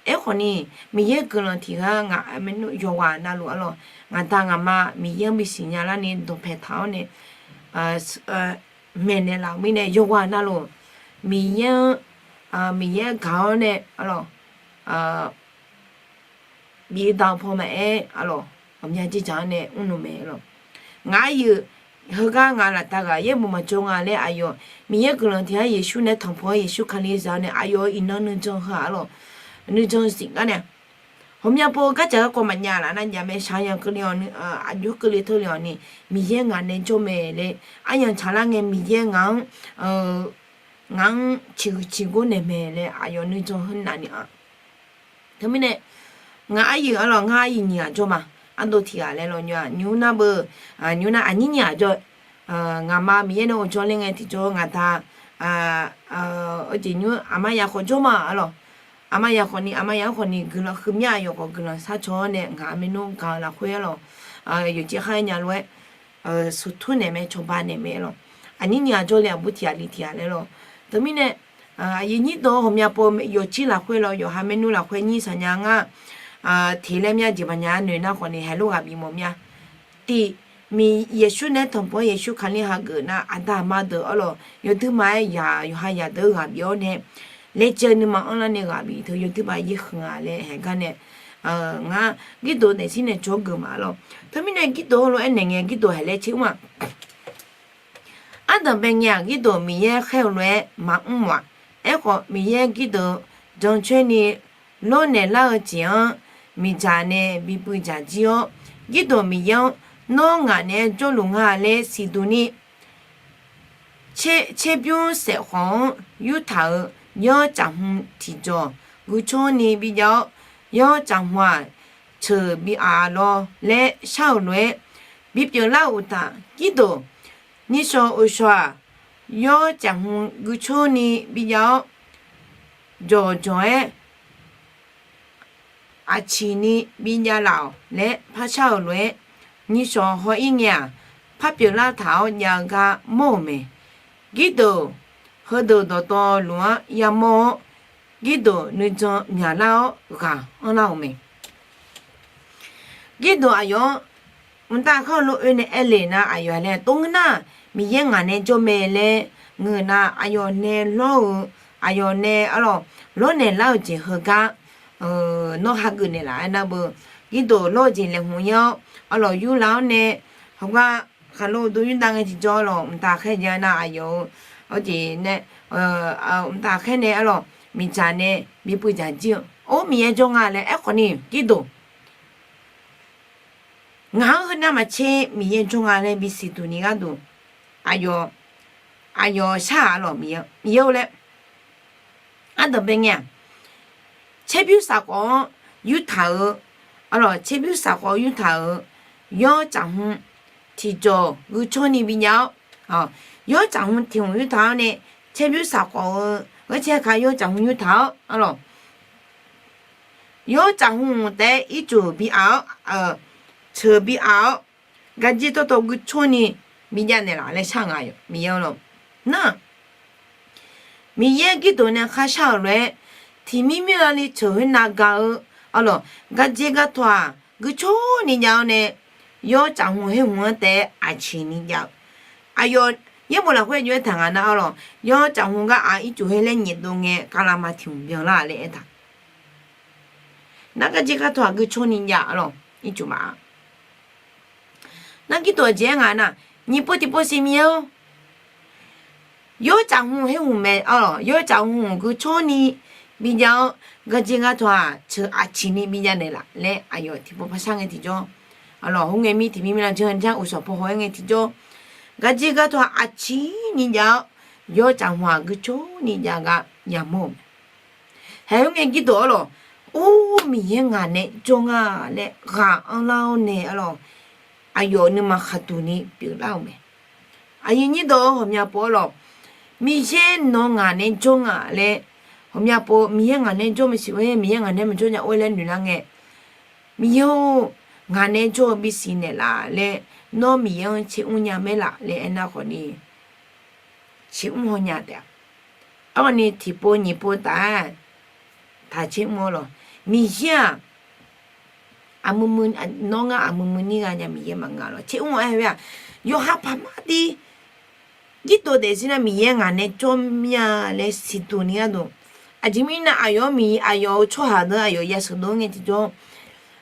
Aerkhawf ni, Miqyaer guiqlanq tiq ghaq ngaq maqnymr yawqghaq navluf-a lawr, ngaqda ngaqma Miqyaer-anr bisiqnya larni dawqpae taq-awr nae maeqnaeq laf-euq mirnae yawqghaq navluf Miqyaer-anr, Miqyaer gaq-awr nae-a lawr, bif-eu daq-eu paw maqaer-a lawr, ghawqmya jirdzaq-anr nae mrnoeq mae-a lawr. Ngaq aryuif heugar ngaq laftav ghaq yaerbof maqjawr nga laer aqyawf Miqyaer guiqlanq tiq ghaq Yeqsur nae tanqpawr-awr Yeqsur Kali zaq-awr nae aqyawf-euq iqnan nuijan heu-a lawr, nuijan zif gar nae ghawqmya paw gardzaq garkawv maqjav laf nar jav mae. Shaqyanq keuvle-awq ni, aqjox keuvle teule-awq ni, Miqyaer ngaq nae jawr mae laer aryamq tsaqlar ngae Miqyaer ngaq-anr, ngaq-anr ciqhuiq ciqgor naeq mae laer aqyawf nuijan heu naf ni-a. Teumirnae, ngaq aryuif-a lawr, ngar aryuif nyiq ghaq jawr ma. Ardov tiq ghaq laer lawr nymr-aq nymr nar beu, nymr nar aqnyir nyiq ghaq jawr. Ngaqma Miqyaer nae of jawrler ngae tiqjawr ngaqda, awjeq nymr aqma yaq khawf jawr ma-a lawr. Aqma yaq khawf ni, aqma yaq-anr khawf ni guiqlanq huiqmya yawqghaq guiqlanq sharcaw-awr nae ngaq maqnymr gaq-eu lafkhoer-a lawr, yawqjeq khar-aer nya lof-aer, suqtur naeq mae, cawba naeq mae-a lawr. Aqnyir nyiq ghaq jawrle aqbur tiq ghaq li tiq ghaq laer lawr. Teumirnae, aqyuif nyir dawq ghawqmya paw yawqjir lafkhoer lawr, yawqha maernmr lafkhoer nyir saqnya ngar, teq laer mya jeq maqnya noeq nar khawf ni haeqlof ghaq bif mawf mya. Tiq, Miq Yeqsur nae tanqpov-anr Yeqsur Kali hageuf nar, aqda aqma deuq arlawq, yawduima-aer yaq yawqha yaq deuq-eu ghaq bif-awr nae, laejae nuima anrlar nae ghaq bif teu yawduima yaerkhanq-a laer haeq gar nae, ngar Girdof daefzir nae jawr geuf ma arlawq. Teumirnae Girdof heulof-aer naeq ngae, Girdof haeq laer tser mr-aq, ardanqbae ngae-aq, Girdof Miqyaer khaer-eu lof-aer maqmr-aq. Aerkhawf, Miqyaer Girdof jancoer ni lawrnaeq lar-eu jeq-anr miqdzaq nae bipuiv dzaq jir-awr, Girdof Miqyaer-anr, Nawr ngaq naeq-aer jawrluf nga laer siqduq ni, tserbymr saef khawf-anr yurtaq-euq yawr caf hmq tiqjawq guicanr ni bijav-awr, yawr caf hmq-aq, ceuq bi aq lawr laer shar-euq lof-aer bipyeuf lar-euq uqtaf, Girdof nishawq uqshawq-aq, yawr caf hmq guicanr ni bijav-awr, jawqjawq-aer aqciq ni bijav laf-awq laer parshar-euq lof-aer, nishawq haw-ir ngae-aq, parpyeuf lar taq-awr jav-eu gar mawr-euq mae. Girdof heudeuq dawqtawvluf-anr yamawr-awr, Girdof nuijan myaqlar-awr ghaq anrlar-euq mae. Girdof aqyawf-anr mqtav khanr lof-aer nae aerle nar, aqyawf laer tov ngeur nar, Miqyaer ngaq nae jawr mae laer ngeur nar, aqyawf nae lawr-eu, aqyawf nae arlawq lawrnaeq lar-eu jeq heugar nawr hageuf naeqlaf-aer nar beu. Girdof lawr-eu jeq laeqhmq-ir-awr, arlawq yurlaf-awr nae, hawgar khaqlo dov yurdav ngae tiqjawr lawq, mqtav khaer ja nar aqyawf-eu, arjeq nae, mqtav khaer nae arlawq miqdzaq nae bipuiv dzaq jir-eu, or Miqyaer jawr nga laer aerkhawf ni Girdof, ngaq-anr heunav maqtser Miqyaer jawr nga laer bisiq duq ni gharduq, aqyawf, aqyawf shar-aq arlawq Miqyaer, Miqyaer-eu laer, ardanqbae ngae-aq, tserbymr safkhawf-anr yurtaq-eu, arlawq tserbymr safkhawf yurtaq-euq yawr caf hmq tiqjawq guicanr ni bijav-awr, yawr caf hmq tiq hmq yurtaq-awr nae, tserbymr safkhawf-eu gharcaer ka yawr caf hmq yurtaq-awr arlawq, yawr caf hmq taef-aer ircuf bi aq-awr, ceuq bi aq-awr, gardzer tawrtawv guicanr ni bijav naeqlaf laer shar nga yawq Miqyaer-eu lawq. Nar, Miqyaer Girdof nae kharshar-euq lof-aer, tiqmir mirnav ni ceuq khoernav ga-eu, arlawq gardzer gartawv-aq guicanr ni jav-awr nae, yawr caf hmq her hmq-anr taef-aer aqciq ni jav-eu, aqyawf yaerbof lafkhoer jov-aer taq nga nar arlawq, yawr caf hmq gar aq ircuf her laer nyaef dov ngae, kavlama tiq hmq byanlar laer aertaq. Nar gardzer gartawv-aq guicanr ni jav arlawq ircuf maf-a. Nar Girdof aqjeq-aer nga nar, nyiq pov tiqpov siq Miqyaer-or, yawr caf hmq her hmq mae arlawq, yawr caf hmq guicanr ni bijav-awr, gardzer gartawv-aq ceuq aqciq ni bijav naeqlaf laer aqyawf tiqpov par shar ngae tiqjawr, arlawq khoerngae mir tiqmir mirnav janr janr uqshawq paw haw-aer ngae tiqjawr, gardzer gartawv-aq aqciq ni jav-awr, yawr caf hmq-aq guicanr ni jav gar yamawr-euq mae. Haeq khoerngae Girdof arlawq, or Miqyaer ngaq nae jawr nga laer ghaq anrlar-awr nae arlawq, aqyawf nuima khaqduq ni pyeuflar-euq mae. Aqyuif nyir dawq-eu ghawqmya pov arlawq, Miqyaer nawq ngaq nae jawr nga laer, ghawqmya pov Miqyaer ngaq nae jawr maqsiq-or, Miqyaer ngaq nae maqjawr nya-or laer noeqlar ngae, Miqyaer-or, ngaq nae jawr-eu bisiq naeqlaf laer, nawr Miqyaer-anr tser mr nya maer laf laer aernar khawf ni, tser mr haw nya taef-a. Arkhawf ni tiqpov nyiq pov taf-aer taq tser mr-awr lawq, Miqyaer-aq, aqmuiq muiq, nawr ngar aqmuiq muiq nir gha nya Miqyaer maqngeur lawq. Tser mr-awr aer-eu-aq, yawqha paq mar dir Girdof daefzir nar Miqyaer ngaq nae jawr mir-a laer siqduq ni gharduq, aqjeq mirnae aqyawf-anr miq aqyawf-euq tsawrhaq deuq aqyawf yasheuq dov-anr ngae tiqjawr,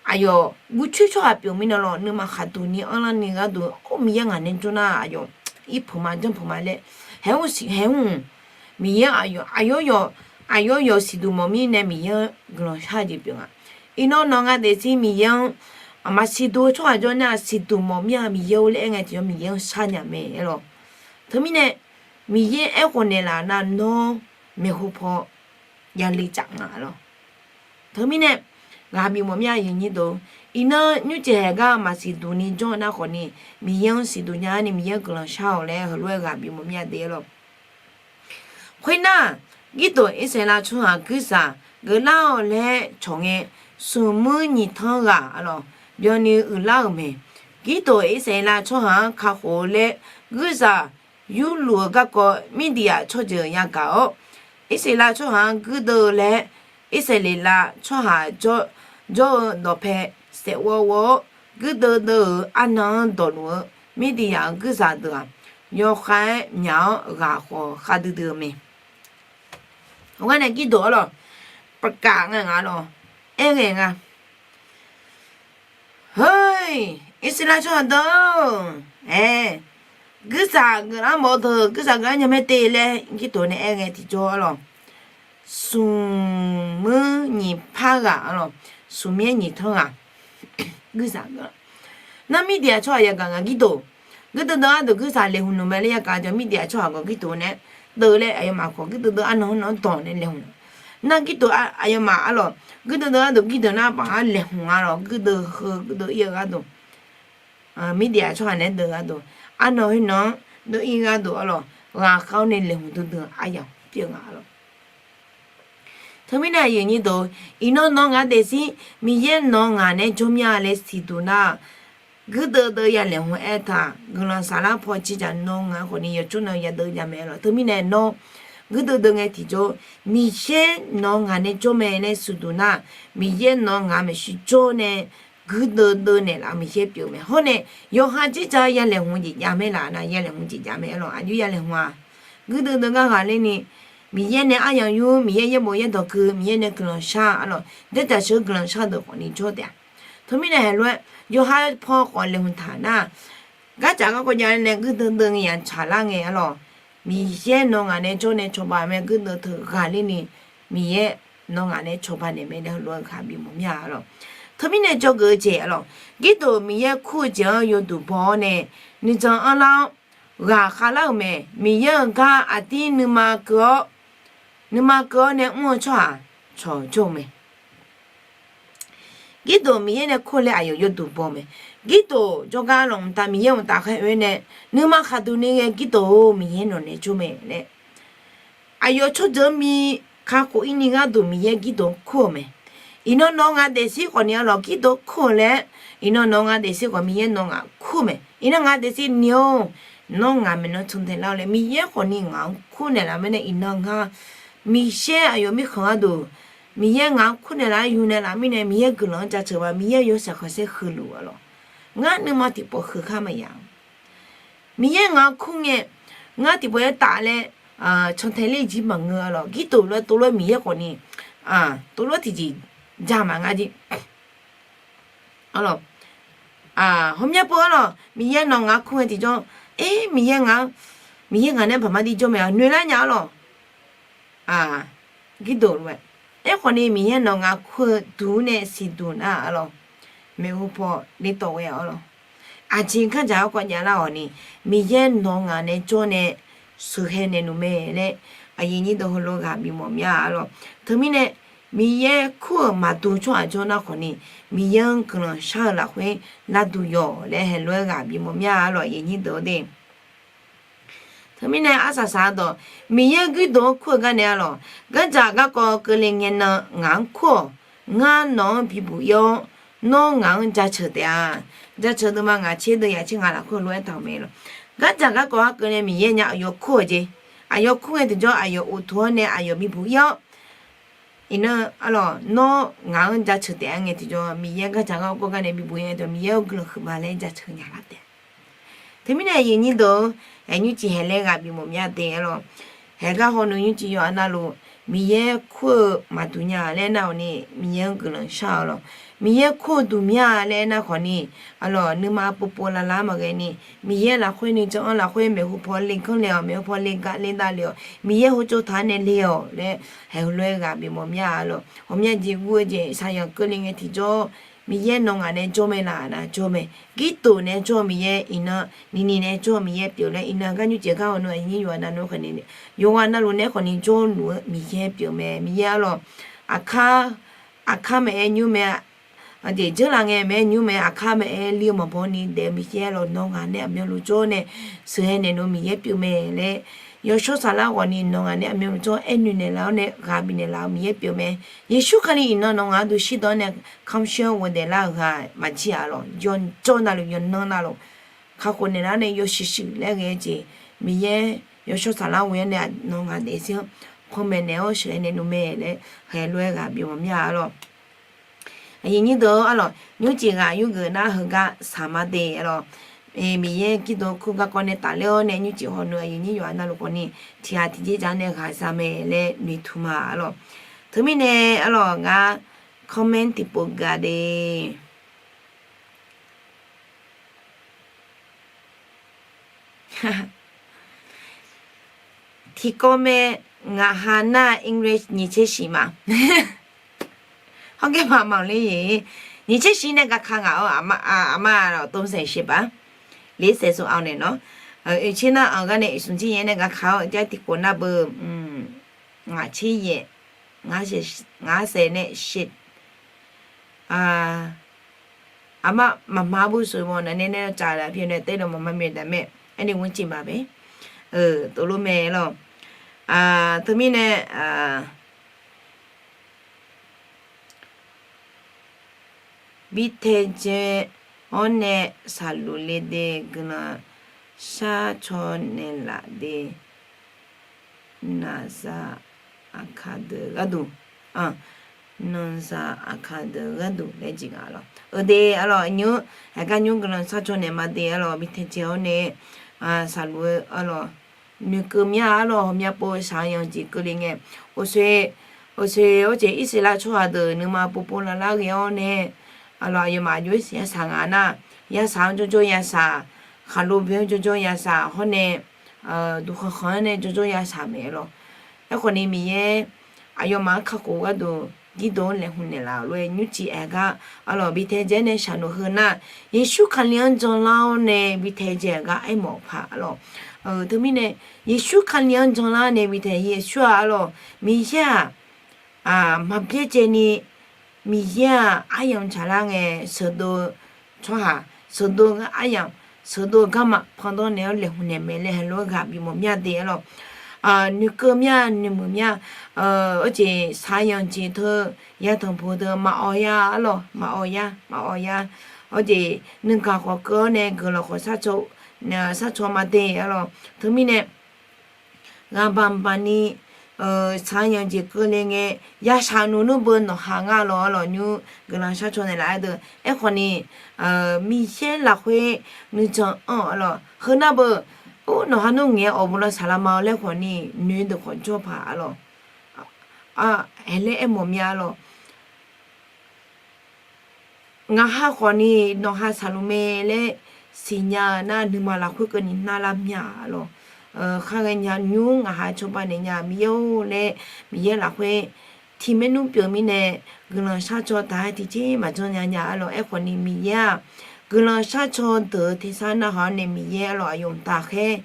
aqyawf guvcoer tsawrhaq pyeuf mirnae lawq, nuima khaqduq ni anrlar ni gharduq, or Miqyaer ngaq nae jawr nar aqyawf irpuq ma janrpuq ma laer, haeq mr siq haeq mr, Miqyaer aqyawf, aqyawf yawf, aqyawf yawf siqduq mawf mirnae Miqyaer-anr guiqlanq shar-eu jeq pyeuf nga. Iqnan nawq nga daefzir Miqyaer-anr maqsiqduq-eu tsawrhaq jawr nar siqduq mawf mir-a Miqyaer-or laer aer ngae tiqjawr Miqyaer-anr shar nya mae aer lawq. Teumirnae Miqyaer aerkhof naeqlaf nar nawr maeqhu paw yale caf nga lawq. Teumirnae ghaq bif mawf mir-a aqyuif nyir deuq, iqnan nymrcif haeq gar maqsiqduq ni jawr nar khawf ni, Miqyaer-anr siqduq nya-ar ni Miqyaer-anr guiqlanq shar-awq laer heulof-aer ghaq bif mawf mir-a de aer lawq. Khoernar, Girdof Irsaqleqlav tsawrhaq guirzaq geuflar-awq laer cawq ngae, smq muir nyiq tanr ghaq arlawq byanni uiqlar-euq mae. Girdof Irsaqleqlav tsawrhaq-anr kakhof-eu laer guirzaq yurluf-eu garkawv Mirdiaq tsawrjeuq yagaq-awr, Irsaqleqlav tsawrhaq-anr guirdeuv-eu laer, Irsaqleqlav tsawrhaq jawr-eu dawqpae saef ghawv ghawv-awr, guirdeuv deuv-euq arnan-anr dawqluf-eu Mirdiqyaq-euq guirzaq deuq-aq, yawkhav-aer myaq-awr ghaq khawf khavdui dui-eu mae. Heugar nae Girdof arlawq, paqkaf nga ngaq arlawq, aer ghae nga. Heu, Irsaqleqlav tsawrhaq deuq-or, aer, guirzaq geuflar mawf-eu deuq guirzaq geuflar nya mae te laer Girdof nae aer ngae tiqjawr arlawq, smq muir nyiq par ghaq arlawq, smq myaer nyiq tanr ghaq guirzaq geuf. Nar Mirdiqyaq tsawrhaq yagaq ngaq Girdof, guirdeuv deuv gharduq guirzaq laeqhmq nmr mae laer yagaq jawr Mirdiqyaq tsawrhaq khawf Girdof nae deuv laer aqyawfmaf khawf guirdeuv deuv arnan arnan dawq nae laeqhmq. Nar Girdof aqyawfmaf arlawq, guirdeuv deuv gharduq Girdof nar baq-anr laeqhmq arlawq, guirdeuv heu guirdeuv ir-eu gharduq, Mirdiqyaq tsawrhaq naeq-aer deuv gharduq, arnan khoernan-anr deuv ir gharduq arlawq, ghaqkhav-awr nae laeqhmq duidui aryamq pyeuf nga arlawq. Teumirnae aqyuif aqnyir deuq, iqnan nawq-eu ngaq daefzir Miqyaer nawq-eu ngaq naeq-aer jawr mir-a laer siqduq nar, guirdeuv deuv ya laeqhmq aertaq guiqlanq saflar paw ciqdzaq nawq-eu ngaq khawfni yawqtsawrnav yadeuv ya mae arlawq. Teumirnae nawr guirdeuv deuv ngae tiqjawr, Miqyaer nawq-eu ngaq naeq-aer jawr mae laer siqduq nar, Miqyaer nawq-eu ngaq maeqshi jawr nae guirdeuv deuv naeqlaf-eu Miqyaer pyeuf mae. Hawr nae yawqha dzerdzaq ya laeqhmq jeq jav mae laf nar, ya laeqhmq jeq jav mae arlawq. Aqjox ya laeqhmq-a, guirdeuv deuv ngar ghaq lerni Miqyaer nae aryamq yur, Miqyaer yaerbof yaerdawq keuv, Miqyaer nae guiqlanq shar arlawq, dzerdzaq sheuq guiqlanq shar deuq khawfni jawr taef-a. Teumirnae heulof-aer yawqha paw khawf laeqhmq taq nar, gardzaq garkawv jav nae guirdeuv deuv ngae yaq tsaqlar ngae arlawq, Miqyaer nawq-eu ngaq naeq-aer jawr nae cawba mae. Guirdeuv teughaq lerni Miqyaer nawq-eu ngaq naeq-aer cawba naeq mae laer heulof-aer ghaq bifmawf mir-a arlawq. Teumirnae dzawgeuf-eu jeq arlawq, Girdof Miqyaer kur-eu jeq-anr yawduq baw-awr nae nuijan anrlar-awr ghaqkhav lar-euq mae. Miqyaer-euq gar aqdir nuima keuv-awr, nuima keuv-awr nae mr-eu tsawrhaq cawq jawr-eu mae. Girdof Miqyaer nae kur laer aqyawf yawduq baw mae. Girdof jawrgar lawq mqtav Miqyaer mqtav khaer oe nae, nuima khaqduq ni ghae Girdof-or, Miqyaer nawq naeq-aer jawr mae laer aqyawf tsawrjeuq-anr bi kakhof-ir ni gharduq Miqyaer Girdof-anr kur-euq mae. Iqnan nawq-eu ngaq daefzir khawfni arlawq Girdof kur-eu laer, iqnan nawq-eu ngaq daefzir khawf Miqyaer nawq-eu ngaq kur-eu mae. Iqnan ngaq daefzir ni-or, nawr ngaq maeqnan cantae lar-eu laer Miqyaer khawfni ngaq-anr kur naeqlaf-eu mae nae iqnan ngar Miqyaer aqyawf mirkhanq gharduq Miqyaer ngaq-anr kur naeqlaf-aer yur naeqlaf mirnae Miqyaer guiqlanq-anr jaceuq ba Miqyaer yawshaef khanqsaer huiq luf arlawq. Ngar nuima tiqpawf huiq khar maqya Miqyaer ngaq-anr kur ngae, ngar tiqpawf yaertaf laer cantae ler jir maqngeur arlawq. Girdof lof-aer tovlof-aer Miqyaer khawfni tovlof-aer tiqjeq ja maq ngar jir. Arlawq, hawmyanr pov arlawq, Miqyaer nawq ngaq-anr kur ngae tiqjawr, er, Miqyaer ngaq-anr, Miqyaer ngaq nae baqmar dir jawr mae-a noeq lar nya arlawq. Girdof lof-aer, aerkhawfni Miqyaer nawq ngaq kur-eu duq-anr nae siqduq nar arlawq, maeqhu paw lertawv ghae arlawq. Aqjeq gardzaq garkawv javlar-awq ni, Miqyaer nawq ngaq nae jawr nae sheuqhae naeq nmr mae laer, aqyuif aqnyir deuq heulof ghaq bifmawf mir-a arlawq. Teumirnae Miqyaer kur-euq maqduq tsawrhaq jawr nar khawfni, Miqyaer-anr guiqlanq shar-eu lafkhoer larduq yawq laer heulof-aer ghaq bifmawf mir-a arlawq, aqyuif aqnyir deuq-or de. Teumirnae arsaq saq-eu dawq, Miqyaer Girdof-anr kur-eu gar nae arlawq, gardzaq garkawv keuvle ngae nan ngaq-anr kur-awq. Ngar nawq-anr bibuq ir-awr, nawr ngaq-anr jaceuq taef-a. Jaceuq deuvma ngaq tser deuv yaq tser ngaq lafkhoer lof-aer taq-euq mae lawq. Gardzaq garkawv-anr keuvle Miqyaer nya aqyawf kur-awq jeq. Aqyawf kur ngae tiqjawr aqyawf uqtuq-anr nae aqyawf bibuq ir-awr, iqnan arlawq nawr ngaq-anr jaceuq taef-a ngae tiqjawr Miqyaer gardzaq garkawv gar nae bibuq ir ngae tiqjawr Miqyaer-or guiqlanq huiqma laer jaceuq nya lar taef-a. Teumirnae aqyuif aqnyir deuq-or, aer nymrcif haeq laer ghaq bifmawf mir-a de arlawq. Haeq gar hawnmr nymrcif yawqha navluf, Miqyaer kur-eu maqduq nya laer nar-awq ni, Miqyaer-anr guiqlanq shar-awq lawq. Miqyaer kur-eu duq mir-a laer aernar khawfni, arlawq nuima povpov lavlav maqghae ni, Miqyaer lafkhoer nuijan-anr lafkhoer maeqhu paw le ganr le-awq, maeqhu paw le ga le dav le-awq, Miqyaer heucov taq-anr nae le-awq laer, haeq heulof-aer ghaq bifmawf mir-a arlawq. Ghawqmya jeq guv-eu jeq shaqyanq keuvle ngae tiqjawr, Miqyaer nawq ngaq nae jawr mae laf nar jawr mae. Girdof nae jawr-eu Miqyaer iqnan, nini nae jawr-eu Miqyaer pyeuf laer iqnan gar nymrcif gar hawnmr aqnyir yawqha navluf khawfni, yawqha navluf nae khawfni jawrluf-eu Miqyaer pyeuf mae. Miqyaer arlawq, aqkar, aqkar maeq-aer nymr mae, aqjeq dzeurlaf ngae maeq-aer nymr mae, aqkar maeq-aer li-eu maqbaw ni daef-eu Miqyaer arlawq nawq ngaq nae aqmyanluf jawr nae sheuqhae naeq nmr Miqyaer pyeuf mae laer, yawshawr saflar ghawqni nawq ngaq nae aqmyanluf jawr aer noeq naeqlaf-awr nae ghaq bifnaeq laf-eu Miqyaer pyeuf mae. Yeqsur Kali iqnan nawq ngaq-anr duq shir dawq-anr nae kamq shir-anr ghofdaef lar-euq ghaq maqjir-a lawq. Yawqjawr navluf yawqnan navluf kakhof naeqlaf-awr nae yawshuif shuif laer ghae-eu jeq, Miqyaer yawshawr saflar ghoe-awr nae nawq ngaq daefzir-anr panmaeq naeq-awr sheuqhae naeq nmr mae laer haeq lof-aer ghaq bifmawf mir-a arlawq. Aqyuif aqnyir deuq-or arlawq, nymrcif ghaq yurgeuf nar heugar saqma de arlawq. Miqyaer girdan kur garkawv nae tafler-awr nae nymrcif hawnu aqyuif nyir yawqha navluf khawfni tiqghaq tiqjeq dzaq nae ghaq za mae laer noeqtmq ma arlawq. Teumirnae arlawq ngar comment tiqpov gaq de. Tiqkawv mae, ngaqha nar English nyiq tser shiq ma. Hawr gaer ma maqle-iq, nyiq tser shiq nae gaka ngaq-awr, aqma-aq, aqma-aq, tov saeq shiq baq. Ler saeq sov-awr naeq nawr, oeq tser nar-anr gar nae oeq smq tser yaeq nae gaka-awr, jar tiqkawv nar beu, ngaq tser yaeq, ngaq saeq nae shiq Aqma maqma bu seuq mawf nae nae nae tsaf laf pyeuf nae tae dawq maqma mae daq mae. Aerni gmr ciq baq bae. Tov lof mae lawq. Teumirnae, bi tae dzae-awr nae shaqluf le de guiqlanq sharcaw naeqlaf de. Nanqzaq aqkaq deuq gharduq, nanqzaq aqkaq deuq gharduq laer jeq nga lawq. Eudeuq arlawq nymr, aqgar nymr guiqlanq sharcaw naeq ma de arlawq, bi tae dzae-awr nae shaqluf-eu arlawq, noeqkeuv mya arlawq, hawmya pov shaq-anr yanq jeq keuvle ngae, oqsoeq, oqsoeq-awr jeq Irsaqleqlav tsawrhaq deuq nuima povpov lavlar ghae-awr nae, arlawq aqyawfmaf aqjox-aer siq yasaq nga nar, yasaq-anr jawrjawr yasaq, khaqlo boe-anr jawrjawr yasaq hawr nae, duqkhanq khanq-anr nae jawrjawr yasaq mae lawq. Aerkhawf ni Miqyaer aqyawfmaf-anr kakhof gharduq girdof-anr laeqhmq naeqlaf-euq lof-aer nymrcif aer gar arlawq bi tae dzae-awr nae shaqluf heu nar, Yeqsur Kali-anr janlar-awr nae bi tae dzae-eu gar aermawf paq arlawq. Teumirnae, Yeqsur Kali-anr janlar nae bi tae Yeqsur-aq arlawq, Miqyaer-aq maqbyaerdzaeni, Miqyaer-aq aryamq tsaqlar ngae, sheuqdov-eu tsawrhaq, sheuqdov-eu aryamq, sheuqdov-eu garma pandanr naeq-awr laeqhmq naeq mae laer heulof-aer ghaq bimawf mya de arlawq. Noeqkeuv mya, noeqmuiq mya, arjeq shaq-anr yanq jeq teu, yatanq puq teu maqawq ya arlawq, maqawq ya, maqawq ya. Arjeq nuigaq khawf keuv-awr nae guiqlanq khawf sharcaw ma de arlawq. Teumirnae, ghaqbaq baqni shaq-anr yanq jeq keuvle ngae, yashaq nmr nmr beu nawqha ngar lawq arlawq nymr guiqlanq sharcaw naeqlaf-aer deuq. Aerkhawf ni, Miqyaer lafkhoer nuijan anr-awq arlawq. Heu nar beu, or nawqha nmr ngaeq-aer awq bawlav saqlaq ma-awr laer khawf ni noeq deuq khawf jawr paq arlawq. Aerlaer aermawf mya arlawq. Ngaqha khawf ni nawqha shaqluf mae laer siqnya-eu nar, nuima lafkhoer keuvni narlar mya arlawq. Khar ghaenya nymr ngaqha cawba naeq nya Miqyaer-or laer, Miqyaer lafkhoer tiq maernmr pyeuf mirnae, guiqlanq sharcaw taq-aer tiqjeq maqjanr nya nya arlawq. Aerkhawf ni Miqyaer-aq, guiqlanq sharcaw deuq-eu tersar narhaq-awr nae Miqyaer arlawq aqyawf mqtav khaer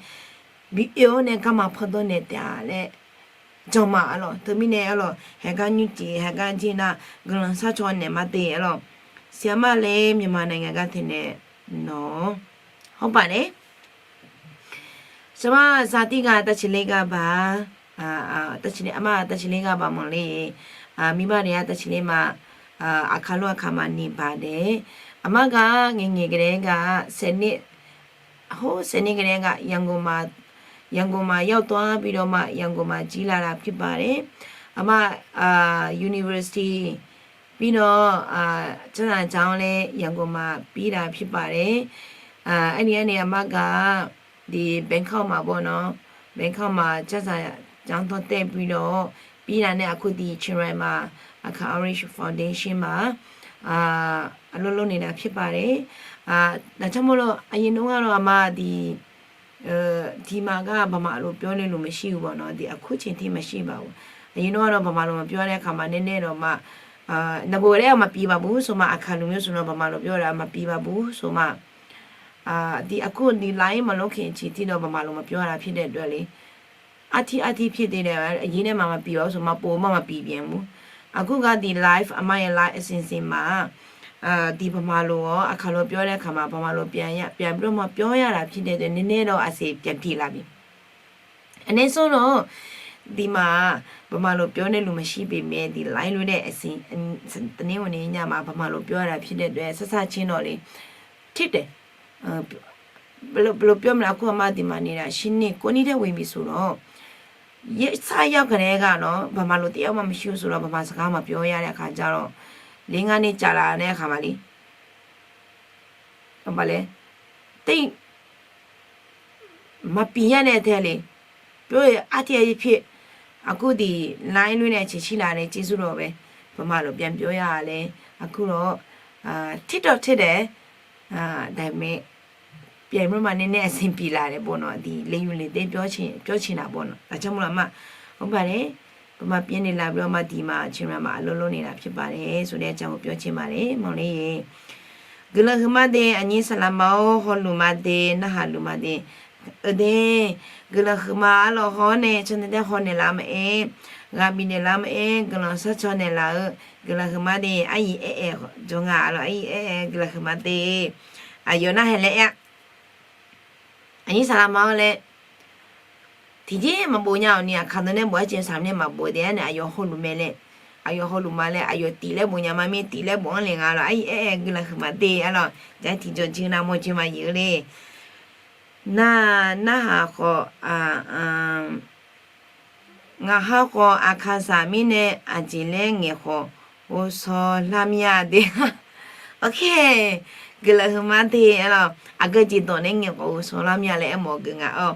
bi oe-awr nae garma pandanr naeq taef-a laer jan ma arlawq. Teumirnae arlawq, haeqgar nymrcif haeqgar jir nar, guiqlanq sharcaw naeq ma de arlawq. Siqyar ma laer မြန်မာနိုင်ငံ gar taenae nawq-awr hawr baq nae ဆရာမ ဇာတိက တချိုက်လေးကပါ တချိုက်လေး အမ တချိုက်လေးကပါ မွန်လေးရေ မိဘတွေက တချိုက်လေးမှာ အခါလို့အခါမှာနေပါတယ်။ အမက ငယ်ငယ်ကတည်းက ဆယ်နှစ် ဟိုး ဆယ်နှစ်ကတည်းက ရန်ကုန်မှာ ရန်ကုန်မှာရောက်သွားပြီးတော့မှ ရန်ကုန်မှာကြီးလာတာဖြစ်ပါတယ်။ အမ အာ university ပြီးတော့ အာ ကျမ်းစာကျောင်းလည်း ရန်ကုန်မှာပြီးတာဖြစ်ပါတယ်။ အာ အဲ့ဒီကနေ အမက ဒီ Bangkok မှာပေါ့နော်။ Bangkok မှာ ကျမ်းစာကျောင်းသွားတက်ပြီးတော့ ပြီးတာနဲ့ အခုဒီ Chiang Rai မှာ အခါ Orange Foundation မှာ အာ အလုပ်လုပ်နေတာဖြစ်ပါတယ်။ အာ ဒါကြောင့်မို့လို့ အရင်တုန်းကတော့ အမ ဒီ ဒီမှာက ဗမာလိုပြောတဲ့လူမရှိဘူးပေါ့နော်။ ဒီအခုချိန်ထိမရှိပါဘူး။ အရင်တုန်းကတော့ ဗမာလိုမပြောတဲ့အခါမှာ နည်းနည်းတော့မှ အာ နဂိုကတည်းက မပြေပါဘူးဆိုမှ အခါလူမျိုးဆိုတော့ ဗမာလိုပြောတာ မပြေပါဘူးဆိုမှ အာ ဒီအခု ဒီ live မလုပ်ခင်အချိန်ထိတော့ ဗမာလိုမပြောရတာဖြစ်တဲ့အတွက်လေ အထီးအထီးဖြစ်သေးတယ်။ အရင်ထဲမှာ မပြေပါဘူးဆိုမှ ပိုမှ မပြေပြန်ဘူး။ အခုက ဒီ live အမရဲ့ live အစဉ်စဉ်မှာ အာ ဒီဗမာလိုရော အခါလိုပြောတဲ့အခါမှာ ဗမာလိုပြန်ရ ပြန်ပြီးတော့မှ ပြောရတာဖြစ်တဲ့အတွက် နည်းနည်းတော့ အဆင်ပြန်ပြေလာပြီ။ အနည်းဆုံးတော့ ဒီမှာ ဗမာလိုပြောတဲ့လူမရှိပေမဲ့ ဒီ live လုပ်တဲ့အချိန် တနင်္ဂနွေညမှာ ဗမာလိုပြောရတာဖြစ်တဲ့အတွက် စစချင်းတော့လေ ဖြစ်တယ်။ ဘယ်လို ဘယ်လိုပြောမလဲ။ အခု အမ ဒီမှာနေတာ ရှစ်နှစ် ကိုးနှစ်ထဲဝင်ပြီဆိုတော့ စရောက်ကတည်းကနော် ဗမာလိုတယောက်မှမရှိဘူးဆိုတော့ ဗမာစကားမပြောရတဲ့အခါကျတော့ လေးငါးနှစ်ကြာလာတဲ့အခါမှာလေ ဘာလဲ te maqpif nya nae tae le, ပြောရင် အားထက် အဖြစ် အခုဒီ line လွှင့်တဲ့ အချိန်ရှိလာတယ် ကျေးဇူးတော်ပဲ ဗမာလို ပြန်ပြောရလဲ အခုတော့ အာ ထစ်တော့ထစ်တယ် အာ ဒါပေမဲ့ ပြန်ပြီးမှ နည်းနည်း အဆင်ပြေလာတယ်ပေါ့နော် ဒီလေယုံလေသစ် ပြောချင် ပြောချင်တာပေါ့နော် ဒါကြောင့်မို့လို့မှ ဟုတ်ပါတယ် ဗမာပြည်နေလာပြီးတော့မှ ဒီမှာ ချင်းရွာမှာ အလုပ်လုပ်နေတာ ဖြစ်ပါတယ်ဆိုတဲ့အကြောင်းကို ပြောချင်ပါတယ် မောင်လေးရေ Guiqlanq huiqma de, aqnyir saqlaqma-or, hawluf ma de, narhaq luf ma de. Aqdui, guiqlanq huiqma arlawq haw-awr nae, cantae tae haw naeqlaf maqaer, ghaq bifnaeq laf maqaer, guiqlanq sharcaw naeqlaf-eu, guiqlanq huiqma de, aryiq aer-aer jawr nga arlawq, aryiq aer-aer guiqlanq huiqma de. Aqyawf narhaq laer aer-a. Aqnyir saqlaqma-awr laer, tiqjeq maqbof nya-awq ni, aqkar dawq nae bof-aer jeq saq nae maqbof de-aer nae, aqyawf hawluf mae laer, aqyawf hawluf ma laer, aqyawf tif laer bof nya ma mir, tif laer bof-anr le nga arlawq, aryiq aer-aer guiqlanq huiqma de arlawq, jaq-aer tiqjawr jir nar mawr jir ma yif-eu le. Nar, narhaq khawf, ngaq ha khawf aqkar saq mirnae aqjeq laer ngaeq khawf, ghovshaw lar mir-a de. Oke, guiqlanq huiqma de arlawq, aqgeu jeq dawq nae ngaeq khawf ghovshaw lar mir-a laer aermawf-eu geu nga-awr,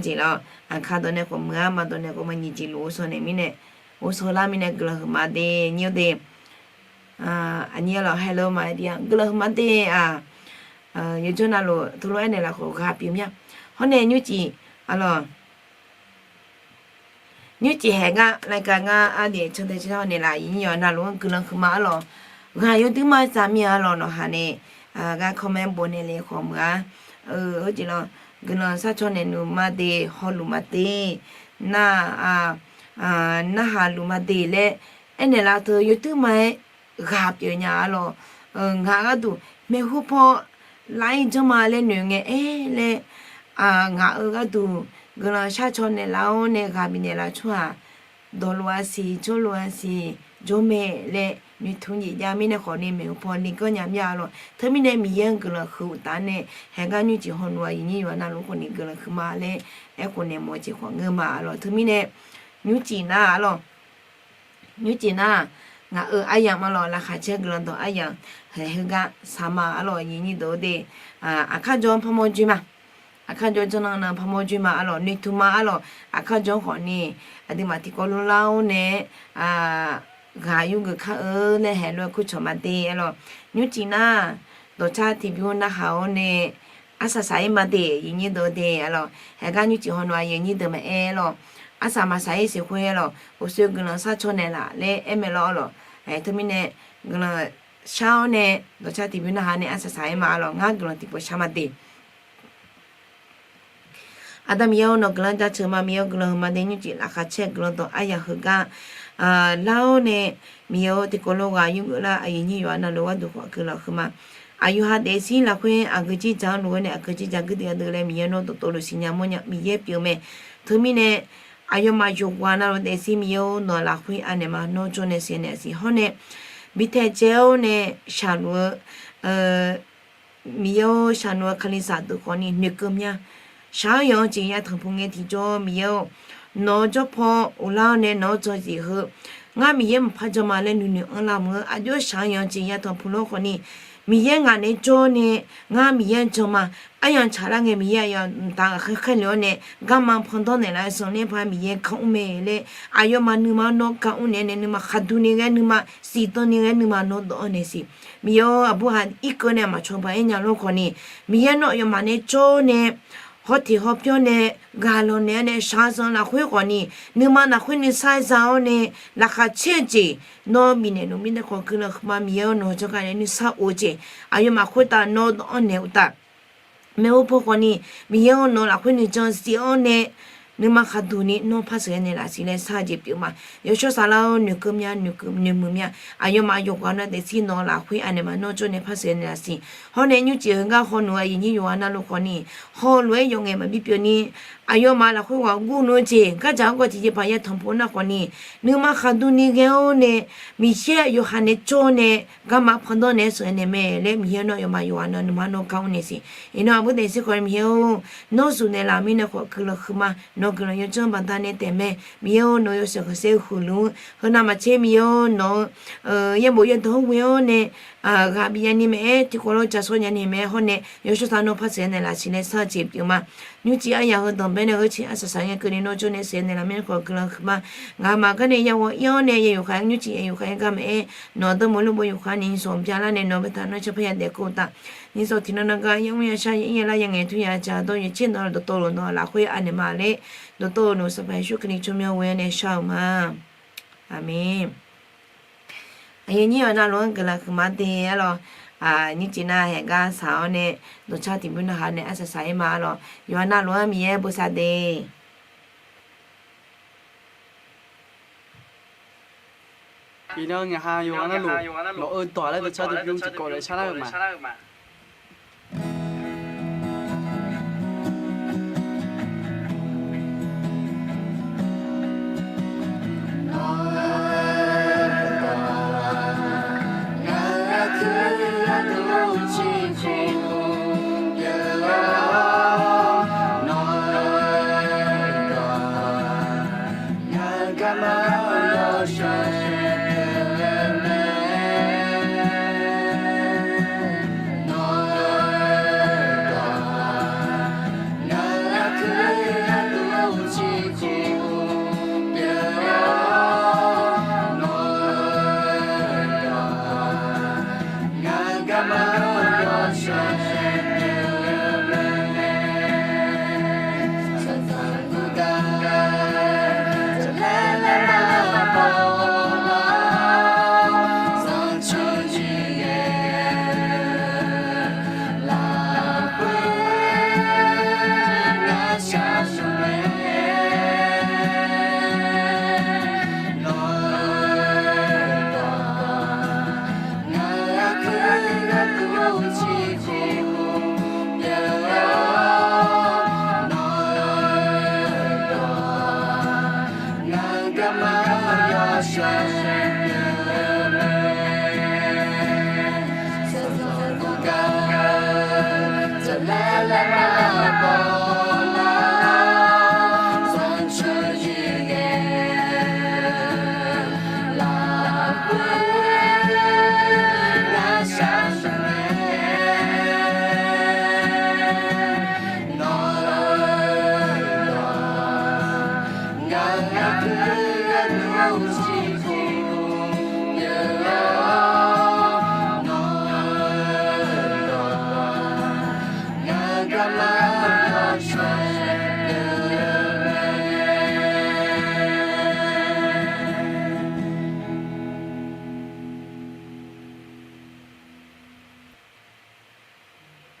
jeq lawr, aqkar dawq nae khawf meuq-ar, maq dawq nae khawf maqnyiq jeq luf ghovshaw naeq mirnae, ghovshaw lar mirnae guiqlanq huiqma de nyir-eu de. Aqnyir arlawq, hello my dear, guiqlanq huiqma de-aq, yawjawr navluf teulof aernaeq lafkhawf ghaq pyeuf mir-a. Hawr nae nymrcif arlawq, nymrcif haeq gar รายการ gar aqdui cantae cantae naeqlaf aqyuif nyir yawqha navluf-anr guiqlanq huiqma arlawq, ghaq yawduir ma za mir-a arlawq, nawqha nae gar comment bof naeq le khawf meuq-ar, jeq lawr, guiqlanq sharcaw naeqluf ma de, hawluf ma de, nar, narhaq luf ma de laer aernaeq laf teu yawduir ma-aer ghaq pyeuf nya arlawq. Ngaq gharduq maeqhu paw lar-ir janr ma laer noeq ngae aer laer, ngaq-euq gharduq guiqlanq sharcaw naeqlaf-awr nae ghaq bifnaeq laf tsawrhaq dawqlof-a siq, jawrlof-a siq, jawr mae laer noeqtmq jeq jav mirnae khawf ni maeqhu paw le ganr nya mir-a arlawq. Teumirnae Miqyaer-anr guiqlanq huiq uqtaf nae, haeq gar nymrcif hawluf aqyuif nyir yawqha navluf khawf ni guiqlanq huiqma laer aerkhof naeq mawf-eu jeq khawf ngeur ma arlawq. Teumirnae nymrcif nar arlawq, nymrcif nar, ngaq-euq aryamq arlawq, laqkhaq caer guiqlanq dawq aryamq, haeq heugar shaq ma arlawq, aqyuif nyir deuq-eu de. Aqkar jawr-anr parmawr joer ma. Aqkar jawr janr nan nan parmawr joer ma arlawq, noeqtmq ma arlawq. Aqkar jawr khawf ni, aqduimaf tiqkawv lof lar-awr nae, ghaq yurgeuf kar-eu laer haeq lof-aer kurcawq ma de arlawq. Nymrcif nar, dawqcar tiqbymr narhaq-awr nae, arsaq saq-ir ma de, aqyuif nyir deuq-eu de arlawq. Haeq gar nymrcif hawluf aqyuif nyir deuq maqaer arlawq, arsaq maqsaq-ir siq khoer arlawq, uqshoe guiqlanq sharcaw naeqlaf laer aer mae lawr arlawq. Teumirnae guiqlanq shar-awr nae, dawqcar tiqbymr narhaq nae arsaq saq-ir ma arlawq, ngar guiqlanq tiqpov shar ma de. Aqda Miqyaer-or, nawq guiqlanq jaceuq ma. Miqyaer-or, guiqlanq huiqma de, nymrcif laqkhaq caer guiqlanq dawq aryamq heugar lar-awr nae, Miqyaer-or, tiqkawv lof ghaq yurgeuf lar aqyuif nyir yawqha navluf gharduq khawf guiqlanq huiqma. Aqyawf ha daefzir lafkhoer aqgeu jir ja-anr lof-aer nae aqgeu jir ja gui dui-a deuq laer Miqyaer nawr dawqtawvluf siqnya mawrnya Miqyaer pyeuf-eu mae. Teumirnae aqyawfmaf yawqghaq navluf daefzir Miqyaer-or, nawq lafkhoer anaeq ma nawr jawr nae siqnya naeq siq hawr nae, bi tae jae-awr nae shaqluf-eu Miqyaer-or, shaqluf-eu kalizaq deuq khawf ni noeqkeuv mya. Shaq-anr yanq-eu jeq yatanq pu ngae tiqjawr Miqyaer-or, nawq-eu jawr paw uvlar-awr nae nawq-anr dzawzif heu, ngar Miqyaer maqpar jan ma laer nuinoeq anr lar meuq-eu aqjox shaq-anr yanq-eu jeq yatanq pu lawr khawf ni, Miqyaer ngaq nae jawr nae, ngar Miqyaer jan ma. Aryamq tsaqlar ngae Miqyaer aqyawf mqtav ghaqkhaer khaerlef-awr nae, garma pandawr naeqlaf-eu zanqler paq Miqyaer gar mr mae laer, aqyawfmaf nuima nawr gar mr naeq-aer nae nuima khaqduq ni ghae nuima siqdan ni ghae nuima nawr dawv-awr naeq siq. Miqyaer-or, aqbur ha irkeuv nae maqcawba-aer nya lor khawf ni, Miqyaer nawr aqyawfmaf nae jawr nae, hawteq hawpyawr nae, ghaq lawq naeq-aer nae shaqzanq lafkhoer khawf ni, nuima lafkhoer nuisar za-awr nae, laqkhaq caer-eu jeq nawr bifnaeq luf mirnae khawf guiqlanq huiqma Miqyaer-or, nawq-eu jawrgar nae nuisar of-eu jeq aqyawfmaf khoertav nawr dawv-anr naeq uqtaf, maeqhu paw khawf ni, Miqyaer-or, nawq lafkhoer nuijan siq-awr nae, nuima khaqduq ni nawr par sheuqghae naeqlaf siq laer shar-eu jeq pyeuf ma. Yawshawr saflar-or, noeqkeuv mya, noeqkeuv noeqmuiq mya. Aqyawfmaf yawqghaq nar daefzir nawq lafkhoer anaeq ma nawr jawr nae par sheuqghae naeqlaf siq. Hawr nae nymrcif heugar hawnmr aqyuif nyir yawqghaq navluf khawf ni, hawlof-aer yawf ngaeq maqbi pyeuf ni, aqyawfmaf lafkhoer ghaq guvluf-eu jeq gardzaq-anr gawv tiqjeqpaq ya tanqpuq nar khawfni, nuima khaqduni ghae-awr nae, Miqyaer yawqha nae jawr nae, garma pandanr naeq-aer sheuqghae naeq mae laer, Miqyaer nawr aqyawfmaf yawqghaq na nuima nawr gar mr naeq siq. Iqnan aqbur daefzir khawf Miqyaer-or, nawr zuqnaeq laf mirnae khawf guiqlanq huiqma, nawq guiqlanq yawdzanr baqda nae taef mae. Miqyaer-or, nawq-eu yawshaef khanqsaer huiqluf-ur, heunav maqtser Miqyaer-or, nawq-eu yaerbof yaerdawq-anr ghoe-awr nae, ghaq bif nyani mae-aer, tiqkawv lawr ja shawr nyani mae-aer hawr nae, yawshawr taq nawr par sheuqghae naeq laf siq laer shar-eu jeq pyeuf ma. Nymrcif aryaq heudawq bae nae gheu ciq arsaq saq ngae keuvni nawr jawr nae sheuqghae naeq laf mirnae khawf guiqlanq huiqma. Ngamaf gar nae ya ghawq ir-awr nae ya yufkhav-aer nymrcif ya yufkhav-aer gar mae-aer, nawq-eu deuq maqlur bof yufkhav ni nymrsanq bya lar nae nawq-eu baetaq nawr carpar ya daef keuv-eu taf. Nymrsanq tiqnan nan gar yamr yashar ya ir ya lar ya ngaeq tur ya dzaq dawr yaeq tser nawq-eu dawqtawvluf nawq-eu lafkhoer anaeq ma laer, dawqtawvluf Sanqpaq Yeqsur Kali tsawrmyanr ghoe-awr nae shar-euq ma. Aqmeq. Aqyuif nyir-awq navluf-anr guiqlanq huiqma de arlawq. Nymrcif nav haeq gar saq-awr nae, dawqcar tiqbymr narhaq nae arsaq saq-ir ma arlawq. Yawqha navluf-anr Miqyaer bosav de. Iqnan ngaq ha yawqha navluf, nawq-eu dawq laer dawqcar tiqbymr tiqkawv laer sharlar-eu ma.